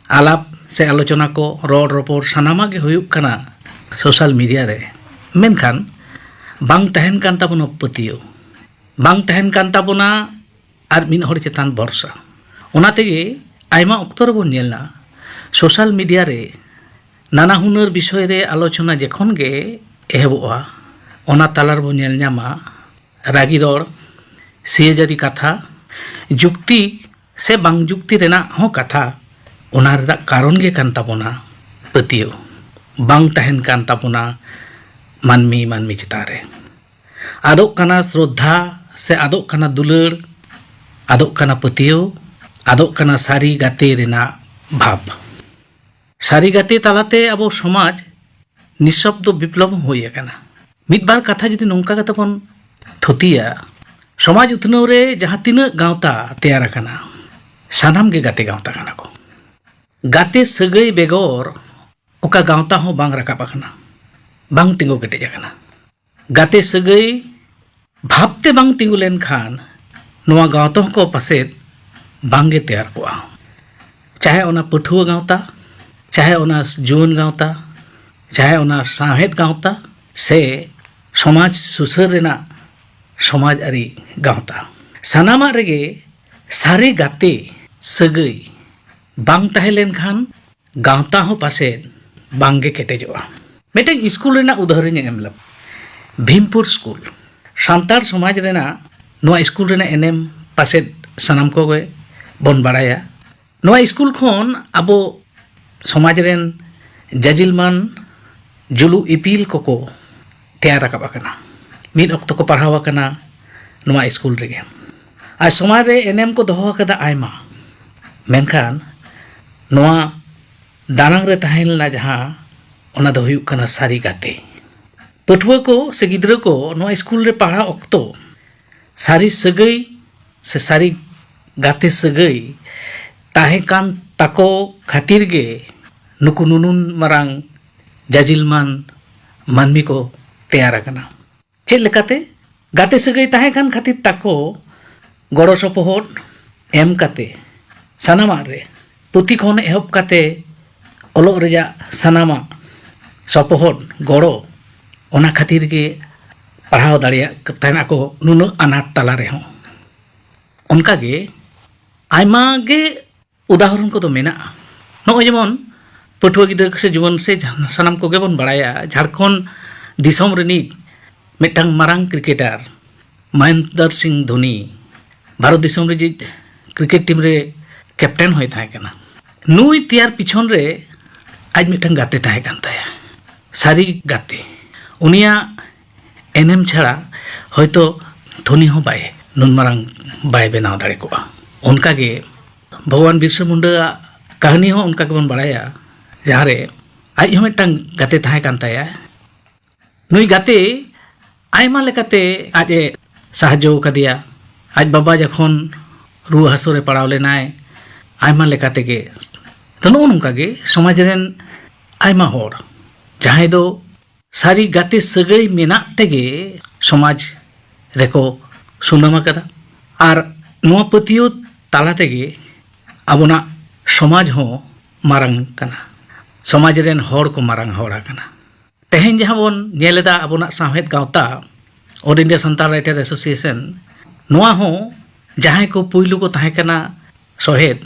ᱟᱞᱟᱯ ᱥᱮ ᱟᱞᱳᱪᱚᱱᱟ ᱠᱚ, ᱨᱚᱲ ᱨᱚᱯᱚᱲ ᱥᱟᱱᱟᱢᱟᱜ ᱜᱮ ᱦᱩᱭᱩᱜ ᱠᱟᱱᱟ ᱥᱳᱥᱟᱞ ᱢᱤᱰᱤᱭᱟ ᱨᱮ᱾ ᱢᱮᱱᱠᱷᱟᱱ ᱵᱟᱝ ᱛᱟᱦᱮᱱ ᱠᱟᱱ ᱛᱟᱵᱚᱱᱟ ᱯᱟᱹᱛᱭᱟᱹᱣ, ᱵᱟᱝ ᱛᱟᱦᱮᱱ ᱠᱟᱱ ᱛᱟᱵᱚᱱᱟ ᱟᱨ ᱢᱤᱫ ᱦᱚᱲ ᱪᱮᱛᱟᱱ ᱵᱷᱚᱨᱥᱟ᱾ ᱚᱱᱟ ᱛᱮᱜᱮ ᱟᱭᱢᱟ ᱚᱠᱛᱚ ᱨᱮᱵᱚᱱ ᱧᱮᱞᱟ, ᱥᱳᱥᱟᱞ ᱢᱤᱰᱤᱭᱟ ᱨᱮ ᱱᱟᱱᱟ ᱦᱩᱱᱟᱹᱨ ᱵᱤᱥᱚᱭ ᱨᱮ ᱟᱞᱳᱪᱚᱱᱟ ᱡᱚᱠᱷᱚᱱ ᱜᱮ ᱮᱦᱚᱵᱚᱜᱼᱟ, ᱚᱱᱟ ᱛᱟᱞᱟ ᱨᱮᱵᱚᱱ ᱧᱮᱞ ᱧᱟᱢᱟ ᱨᱟᱹᱜᱤ ᱨᱚᱲ, ᱥᱤᱭᱟᱹᱡᱟᱹᱨᱤ ᱠᱟᱛᱷᱟ, ᱡᱩᱠᱛᱤ ᱥᱮ ᱵᱟᱝ ᱡᱩᱠᱛᱤ ᱨᱮᱱᱟᱜ ᱦᱚᱸ ᱠᱟᱛᱷᱟ᱾ ᱚᱱᱟ ᱨᱮᱱᱟᱜ ᱠᱟᱨᱚᱱ ᱜᱮ ᱠᱟᱱ ᱛᱟᱵᱚᱱᱟ ᱯᱟᱹᱛᱭᱟᱹᱣ᱾ ᱵᱟᱝ ᱛᱟᱦᱮᱱ ᱠᱟᱱ ᱛᱟᱵᱚᱱᱟ ᱢᱟᱹᱱᱢᱤ ᱢᱟᱹᱱᱢᱤ ᱪᱮᱛᱟᱱ ᱨᱮ᱾ ᱟᱫᱚᱜ ᱠᱟᱱᱟ ᱥᱨᱚᱫᱷᱟ ᱥᱮ ᱟᱫᱚᱜ ᱠᱟᱱᱟ ᱫᱩᱞᱟᱹᱲ, ᱟᱫᱚᱜ ᱠᱟᱱᱟ ᱯᱟᱹᱛᱭᱟᱹᱣ, ᱟᱫᱚᱜ ᱠᱟᱱᱟ ᱥᱟᱹᱨᱤ ᱜᱟᱛᱮ ᱨᱮᱱᱟᱜ ᱵᱷᱟᱵᱽ᱾ ᱥᱟᱹᱨᱤ ᱜᱟᱛᱮ ᱛᱟᱞᱟᱛᱮ ᱟᱵᱚ ᱥᱚᱢᱟᱡᱽ ᱱᱤᱥᱥᱚᱵᱫᱚ ᱵᱤᱯᱞᱚᱵ ᱦᱚᱸ ᱦᱩᱭ ᱟᱠᱟᱱᱟ᱾ ᱢᱤᱫ ᱵᱟᱨ ᱠᱟᱛᱷᱟ ᱡᱩᱫᱤ ᱱᱚᱝᱠᱟ ᱠᱟᱛᱮ ᱵᱚᱱ ᱛᱷᱩᱛᱤᱭᱟ, ᱥᱚᱢᱟᱡᱽ ᱩᱛᱱᱟᱹᱣ ᱨᱮ ᱡᱟᱦᱟᱸ ᱛᱤᱱᱟᱹᱜ ᱜᱟᱶᱛᱟ ᱛᱮᱭᱟᱨ ᱟᱠᱟᱱᱟ, ᱥᱟᱱᱟᱢ ᱜᱮ ᱜᱟᱛᱮ ᱜᱟᱶᱛᱟ ᱠᱟᱱᱟ ᱠᱚ᱾ ᱜᱟᱛᱮ ᱥᱟᱹᱜᱟᱹᱭ ᱵᱮᱜᱚᱨ ᱚᱠᱟ ᱜᱟᱶᱛᱟ ᱦᱚᱸ ᱵᱟᱝ ᱨᱟᱠᱟᱵ ᱟᱠᱟᱱᱟ, ᱵᱟᱝ ᱛᱤᱸᱜᱩ ᱠᱮᱴᱮᱡ ᱟᱠᱟᱱᱟ᱾ ᱜᱟᱛᱮ ᱥᱟᱹᱜᱟᱹᱭ ᱵᱷᱟᱵᱽᱛᱮ ᱵᱟᱝ ᱛᱤᱸᱜᱩ ᱞᱮᱱᱠᱷᱟᱱ ᱱᱚᱣᱟ ᱜᱟᱶᱛᱟ ᱦᱚᱸᱠᱚ ᱯᱟᱥᱮᱫ ᱵᱟᱝᱜᱮ ᱛᱮᱭᱟᱨ ᱠᱚᱜᱼᱟ᱾ ᱪᱟᱦᱮ ᱚᱱᱟ ᱯᱟᱹᱴᱷᱩᱣᱟᱹ ᱜᱟᱶᱛᱟ, ᱪᱟᱦᱮ ᱚᱱᱟ ᱡᱩᱣᱟᱹᱱ ᱜᱟᱶᱛᱟ, ᱪᱟᱦᱮ ᱚᱱᱟ ᱥᱟᱶᱦᱮᱫ ᱜᱟᱶᱛᱟ, ᱥᱮ ᱥᱚᱢᱟᱡᱽ ᱥᱩᱥᱟᱹᱨ ᱨᱮᱱᱟᱜ ᱥᱚᱢᱟᱡᱽ ᱟᱹᱨᱤ ᱜᱟᱶᱛᱟ, ᱥᱟᱱᱟᱢᱟᱜ ᱨᱮᱜᱮ ᱥᱟᱹᱨᱤ ᱜᱟᱛᱮ ᱥᱟᱹᱜᱟᱹᱭ ᱵᱟᱝ ᱛᱟᱦᱮᱸ ᱞᱮᱱᱠᱷᱟᱱ ᱜᱟᱶᱛᱟ ᱦᱚᱸ ᱯᱟᱥᱮᱡ ᱵᱟᱝᱜᱮ ᱠᱮᱴᱮᱡᱚᱜᱼᱟ᱾ ᱢᱤᱫᱴᱮᱱ ᱥᱠᱩᱞ ᱨᱮᱱᱟᱜ ᱩᱫᱟᱦᱚᱨᱚᱧ ᱮᱢ ᱞᱮᱫ, ᱵᱷᱤᱢᱯᱩᱨ ᱥᱠᱩᱞ᱾ ᱥᱟᱱᱛᱟᱲ ᱥᱚᱢᱟᱡᱽ ᱨᱮᱱᱟᱜ ᱱᱚᱣᱟ ᱥᱠᱩᱞ ᱨᱮᱱᱟᱜ ᱮᱱᱮᱢ ᱯᱟᱥᱮᱡ ᱥᱟᱱᱟᱢ ᱠᱚᱜᱮ ᱵᱚᱱ ᱵᱟᱲᱟᱭᱟ᱾ ᱱᱚᱣᱟ ᱥᱠᱩᱞ ᱠᱷᱚᱱ ᱟᱵᱚ ᱥᱚᱢᱟᱡᱽ ᱨᱮᱱ ᱡᱟᱡᱤᱞᱢᱟᱱ ᱡᱩᱞᱩᱜ ᱤᱯᱤᱞ ᱠᱚᱠᱚ ᱛᱮᱭᱟᱨ ᱨᱟᱠᱟᱵ ᱟᱠᱟᱱᱟ᱾ ᱢᱤᱫ ᱚᱠᱛᱚ ᱠᱚ ᱯᱟᱲᱦᱟᱣ ᱟᱠᱟᱱᱟ ᱱᱚᱣᱟ ᱥᱠᱩᱞ ᱨᱮᱜᱮ᱾ ᱟᱨ ᱥᱚᱢᱟᱡᱽ ᱨᱮ ᱮᱱᱮᱢ ᱠᱚ ᱫᱚᱦᱚ ᱟᱠᱟᱫᱟ ᱟᱭᱢᱟ, ᱢᱮᱱᱠᱷᱟᱱ ᱱᱚᱣᱟ ᱫᱟᱱᱟᱝ ᱨᱮ ᱛᱟᱦᱮᱸ ᱞᱮᱱᱟ ᱡᱟᱦᱟᱸ, ᱚᱱᱟ ᱫᱚ ᱦᱩᱭᱩᱜ ᱠᱟᱱᱟ ᱥᱟᱹᱨᱤ ᱜᱟᱛᱮ᱾ ᱯᱟᱹᱴᱷᱩᱣᱟᱹ ᱠᱚ ᱥᱮ ᱜᱤᱫᱽᱨᱟᱹ ᱠᱚ ᱱᱚᱣᱟ ᱥᱠᱩᱞ ᱨᱮ ᱯᱟᱲᱦᱟᱣ ᱚᱠᱛᱚ ᱥᱟᱹᱨᱤ ᱥᱟᱹᱜᱟᱹᱭ ᱥᱮ ᱥᱟᱹᱨᱤ ᱜᱟᱛᱮ ᱥᱟᱹᱜᱟᱹᱭ ᱛᱟᱦᱮᱸ ᱠᱟᱱ ᱛᱟᱠᱚ ᱠᱷᱟᱹᱛᱤᱨ ᱜᱮ ᱱᱩᱠᱩ ᱱᱩᱱᱩᱱ ᱢᱟᱨᱟᱝ ᱡᱟᱡᱤᱞᱢᱟᱱ ᱢᱟᱹᱱᱢᱤ ᱠᱚ ᱛᱮᱭᱟᱨ ᱟᱠᱟᱱᱟ᱾ ᱪᱮᱫ ᱞᱮᱠᱟᱛᱮ? ᱜᱟᱛᱮ ᱥᱟᱹᱜᱟᱹᱭ ᱛᱟᱦᱮᱸ ᱠᱟᱱ ᱠᱷᱟᱹᱛᱤᱨ ᱛᱟᱠᱚ ᱜᱚᱲᱚ ᱥᱚᱯᱚᱦᱚᱫ ᱮᱢ ᱠᱟᱛᱮ, ᱥᱟᱱᱟᱢᱟᱜ ᱨᱮ, ᱯᱩᱛᱷᱤ ᱠᱷᱚᱱ ᱮᱦᱚᱵ ᱠᱟᱛᱮ ᱚᱞᱚᱜ ᱨᱮᱭᱟᱜ ᱥᱟᱱᱟᱢᱟᱜ ᱥᱚᱯᱚᱦᱚᱫ, ᱜᱚᱲᱚ, ᱚᱱᱟ ᱠᱷᱟᱹᱛᱤᱨ ᱜᱮ ᱯᱟᱲᱦᱟᱣ ᱫᱟᱲᱮᱭᱟᱜ ᱛᱟᱦᱮᱱᱟ ᱠᱚ ᱱᱩᱱᱟᱹᱜ ᱟᱱᱟᱴ ᱛᱟᱞᱟ ᱨᱮᱦᱚᱸ᱾ ᱚᱱᱠᱟᱜᱮ ᱟᱭᱢᱟ ᱜᱮ ᱩᱫᱟᱦᱚᱨᱚᱱ ᱠᱚᱫᱚ ᱢᱮᱱᱟᱜᱼᱟ᱾ ᱱᱚᱜᱼᱚᱭ ᱡᱮᱢᱚᱱ ᱯᱟᱹᱴᱷᱩᱣᱟᱹ ᱜᱤᱫᱽᱨᱟᱹ ᱥᱮ ᱡᱩᱣᱟᱹᱱ ᱥᱮ ᱡᱟᱦᱟᱸ, ᱥᱟᱱᱟᱢ ᱠᱚᱜᱮ ᱵᱚᱱ ᱵᱟᱲᱟᱭᱟ, ᱡᱷᱟᱲᱠᱷᱚᱸᱰ ᱫᱤᱥᱚᱢ ᱨᱤᱱᱤᱡ ᱢᱤᱫᱴᱟᱝ ᱢᱟᱨᱟᱝ ᱠᱨᱤᱠᱮᱴᱟᱨ ᱢᱚᱦᱮᱱᱫᱚᱨ ᱥᱤᱝ ᱫᱷᱳᱱᱤ ᱵᱷᱟᱨᱚᱛ ᱫᱤᱥᱚᱢ ᱨᱤᱱᱤᱡ ᱠᱨᱤᱠᱮᱴ ᱴᱤᱢ ᱨᱮ ᱠᱮᱯᱴᱮᱱ ᱦᱚᱸᱭ ᱛᱟᱦᱮᱸ ᱠᱟᱱᱟ᱾ ᱱᱩᱭ ᱛᱮᱭᱟᱨ ᱯᱤᱪᱷᱚᱱ ᱨᱮ ᱟᱡ ᱢᱤᱫᱴᱟᱝ ᱜᱟᱛᱮ ᱛᱟᱦᱮᱸ ᱠᱟᱱ ᱛᱟᱭᱟ, ᱥᱟᱹᱨᱤ ᱜᱟᱛᱮ᱾ ᱩᱱᱤᱭᱟᱜ ᱮᱱᱮᱢ ᱪᱷᱟᱲᱟ ᱦᱚᱭᱛᱳ ᱫᱷᱚᱱᱤ ᱦᱚᱸ ᱵᱟᱭ, ᱱᱩᱱ ᱢᱟᱨᱟᱝ ᱵᱟᱭ ᱵᱮᱱᱟᱣ ᱫᱟᱲᱮ ᱠᱚᱜᱼᱟ᱾ ᱚᱱᱠᱟᱜᱮ ᱵᱷᱚᱜᱚᱵᱟᱱ ᱵᱤᱨᱥᱟ ᱢᱩᱱᱰᱟᱹᱣᱟᱜ ᱠᱟᱹᱦᱱᱤ ᱦᱚᱸ ᱚᱱᱠᱟ ᱜᱮᱵᱚᱱ ᱵᱟᱲᱟᱭᱟ, ᱡᱟᱦᱟᱸᱨᱮ ᱟᱡ ᱦᱚᱸ ᱢᱤᱫᱴᱟᱝ ᱜᱟᱛᱮ ᱛᱟᱦᱮᱸ ᱠᱟᱱ ᱛᱟᱭᱟ᱾ ᱱᱩᱭ ᱜᱟᱛᱮ ᱟᱭᱢᱟ ᱞᱮᱠᱟᱛᱮ ᱟᱡ ᱮ ᱥᱟᱦᱟᱡᱽᱡᱚ ᱟᱠᱟᱫᱮᱭᱟ᱾ ᱟᱡ ᱵᱟᱵᱟ ᱡᱚᱠᱷᱚᱱ ᱨᱩᱣᱟᱹ ᱦᱟᱹᱥᱩ ᱨᱮ ᱯᱟᱲᱟᱣ ᱞᱮᱱᱟᱭ, ᱟᱭᱢᱟ ᱞᱮᱠᱟ ᱛᱮᱜᱮ᱾ ᱛᱚ, ᱱᱚᱜᱼᱚ ᱱᱚᱝᱠᱟ ᱜᱮ ᱥᱚᱢᱟᱡᱽ ᱨᱮᱱ ᱟᱭᱢᱟ ᱦᱚᱲ, ᱡᱟᱦᱟᱸᱭ ᱫᱚ ᱥᱟᱹᱨᱤ ᱜᱟᱛᱮ ᱥᱟᱹᱜᱟᱹᱭ ᱢᱮᱱᱟᱜ ᱛᱮᱜᱮ ᱥᱚᱢᱟᱡᱽ ᱨᱮᱠᱚ ᱥᱩᱱᱟᱢ ᱟᱠᱟᱫᱟ᱾ ᱟᱨ ᱱᱚᱣᱟ ᱯᱟᱹᱛᱭᱟᱹᱣ ᱛᱟᱞᱟ ᱛᱮᱜᱮ ᱟᱵᱚᱱᱟᱜ ᱥᱚᱢᱟᱡᱽ ᱦᱚᱸ ᱢᱟᱨᱟᱝ ᱠᱟᱱᱟ, ᱥᱚᱢᱟᱡᱽ ᱨᱮᱱ ᱦᱚᱲ ᱠᱚ ᱢᱟᱨᱟᱝ ᱦᱚᱲ ᱟᱠᱟᱱᱟ᱾ ᱛᱮᱦᱮᱧ ᱡᱟᱦᱟᱸ ᱵᱚᱱ ᱧᱮᱞ ᱮᱫᱟ, ᱟᱵᱚᱱᱟᱜ ᱥᱟᱶᱦᱮᱫ ᱜᱟᱶᱛᱟ, All India Santal Writer Association, ᱱᱚᱣᱟ ᱦᱚᱸ ᱡᱟᱦᱟᱸᱭ ᱠᱚ ᱯᱩᱭᱞᱩ ᱠᱚ ᱛᱟᱦᱮᱸ ᱠᱟᱱᱟ ᱥᱚᱦᱮᱫ,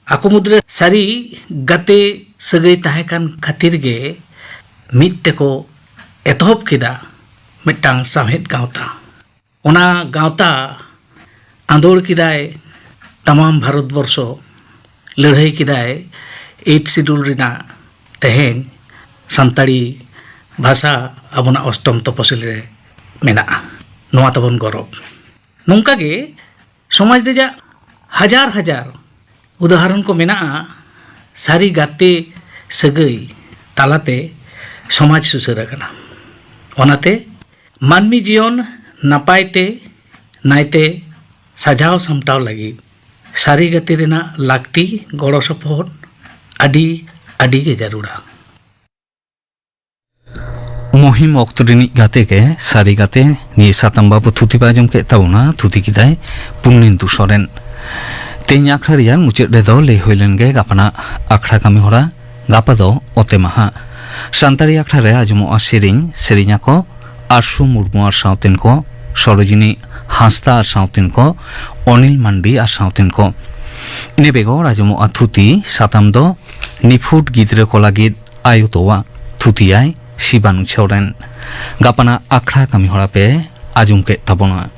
ᱟᱠᱚ ᱢᱩᱫᱽᱨᱮ ᱥᱟᱹᱨᱤ ᱜᱟᱛᱮ ᱥᱟᱹᱜᱟᱹᱭ ᱛᱟᱦᱮᱸ ᱠᱟᱱ ᱠᱷᱟᱹᱛᱤᱨ ᱜᱮ ᱢᱤᱫ ᱛᱮᱠᱚ ᱮᱛᱚᱦᱚᱵ ᱠᱮᱫᱟ ᱢᱤᱫᱴᱟᱝ ᱥᱟᱶᱦᱮᱫ ᱜᱟᱶᱛᱟ᱾ ᱚᱱᱟ ᱜᱟᱶᱛᱟ ᱟᱸᱫᱳᱲ ᱠᱮᱫᱟᱭ ᱛᱟᱢᱟᱢ ᱵᱷᱟᱨᱚᱛ ᱵᱚᱨᱥᱚ, ᱞᱟᱹᱲᱦᱟᱹᱭ ᱠᱮᱫᱟᱭ Eighth Schedule ᱨᱮᱱᱟᱜ᱾ ᱛᱮᱦᱮᱧ ᱥᱟᱱᱛᱟᱲᱤ ᱵᱷᱟᱥᱟ ᱟᱵᱚᱱᱟᱜ ᱚᱥᱴᱚᱢ ᱛᱚᱯᱚᱥᱤᱞ ᱨᱮ ᱢᱮᱱᱟᱜᱼᱟ᱾ ᱱᱚᱣᱟ ᱛᱟᱵᱚᱱ ᱜᱚᱨᱚᱵᱽ᱾ ᱱᱚᱝᱠᱟ ᱜᱮ ᱥᱚᱢᱟᱡᱽ ᱨᱮᱭᱟᱜ ᱦᱟᱡᱟᱨ ᱦᱟᱡᱟᱨ ᱩᱫᱟᱦᱚᱨᱚᱱ ᱠᱚ ᱢᱮᱱᱟᱜᱼᱟ᱾ ᱥᱟᱹᱨᱤ ᱜᱟᱛᱮ ᱥᱟᱹᱜᱟᱹᱭ ᱛᱟᱞᱟᱛᱮ ᱥᱚᱢᱟᱡᱽ ᱥᱩᱥᱟᱹᱨ ᱟᱠᱟᱱᱟ᱾ ᱚᱱᱟᱛᱮ ᱢᱟᱹᱱᱢᱤ ᱡᱤᱭᱚᱱ ᱱᱟᱯᱟᱭ ᱛᱮ, ᱱᱟᱭᱛᱮ ᱥᱟᱡᱟᱣ ᱥᱟᱢᱴᱟᱣ ᱞᱟᱹᱜᱤᱫ ᱥᱟᱹᱨᱤ ᱜᱟᱛᱮ ᱨᱮᱱᱟᱜ ᱞᱟᱹᱠᱛᱤ, ᱜᱚᱲᱚ ᱥᱚᱯᱚᱦᱚᱫ ᱟᱹᱰᱤ, ᱟᱹᱰᱤ ᱜᱮ ᱡᱟᱹᱨᱩᱲᱟ᱾ ᱢᱩᱦᱤᱢ ᱚᱠᱛᱚ ᱨᱤᱱᱤᱡ ᱜᱟᱛᱮ ᱜᱮ ᱥᱟᱹᱨᱤ ᱜᱟᱛᱮ, ᱱᱤᱭᱟᱹ ᱥᱟᱛᱟᱢ ᱵᱟᱵᱚᱛ ᱛᱷᱩᱛᱤ ᱯᱮ ᱟᱸᱡᱚᱢ ᱠᱮᱫ ᱛᱟᱵᱚᱱᱟ᱾ ᱛᱷᱩᱛᱤ ᱠᱮᱫᱟᱭ ᱯᱩᱨᱱᱮᱱᱫᱩ ᱥᱚᱨᱮᱱ᱾ ᱛᱮᱦᱮᱧ ᱟᱠᱷᱲᱟ ᱨᱮᱭᱟᱜ ᱢᱩᱪᱟᱹᱫ ᱨᱮᱫᱚ ᱞᱟᱹᱭ ᱦᱩᱭ ᱞᱮᱱ ᱜᱮ ᱜᱟᱯᱟᱱᱟᱜ ᱟᱠᱷᱲᱟ ᱠᱟᱹᱢᱤ ᱦᱚᱨᱟ᱾ ᱜᱟᱯᱟ ᱫᱚ ᱚᱛᱮ ᱢᱟᱦᱟ᱾ ᱥᱟᱱᱛᱟᱲᱤ ᱟᱠᱷᱲᱟ ᱨᱮ ᱟᱸᱡᱚᱢᱚᱜᱼᱟ ᱥᱮᱨᱮᱧ, ᱥᱮᱨᱮᱧ ᱟᱠᱚ ᱟᱨᱥᱩ ᱢᱩᱨᱢᱩ ᱟᱨ ᱥᱟᱶᱛᱮᱱ ᱠᱚ, ᱥᱚᱨᱳᱡᱤᱱᱤ ᱦᱟᱸᱥᱫᱟ ᱟᱨ ᱥᱟᱶᱛᱮᱱ ᱠᱚ, ᱚᱱᱤᱞ ᱢᱟᱱᱰᱤ ᱟᱨ ᱥᱟᱶᱛᱮᱱ ᱠᱚ᱾ ᱤᱱᱟᱹ ᱵᱮᱜᱚᱨ ᱟᱸᱡᱚᱢᱚᱜᱼᱟ ᱛᱷᱩᱛᱤ, ᱥᱟᱛᱟᱢ ᱫᱚ ᱱᱤᱯᱷᱩᱴ ᱜᱤᱫᱽᱨᱟᱹ ᱠᱚ ᱞᱟᱹᱜᱤᱫ ᱟᱭᱳ ᱛᱚᱣᱟ᱾ ᱛᱷᱩᱛᱤᱭᱟᱭ ᱥᱤᱵᱟᱱᱩ ᱥᱚᱨᱮᱱ᱾ ᱜᱟᱯᱟᱱᱟᱜ ᱟᱠᱷᱲᱟ ᱠᱟᱹᱢᱤ ᱦᱚᱨᱟ ᱯᱮ ᱟᱸᱡᱚᱢ ᱠᱮᱫ ᱛᱟᱵᱚᱱᱟ᱾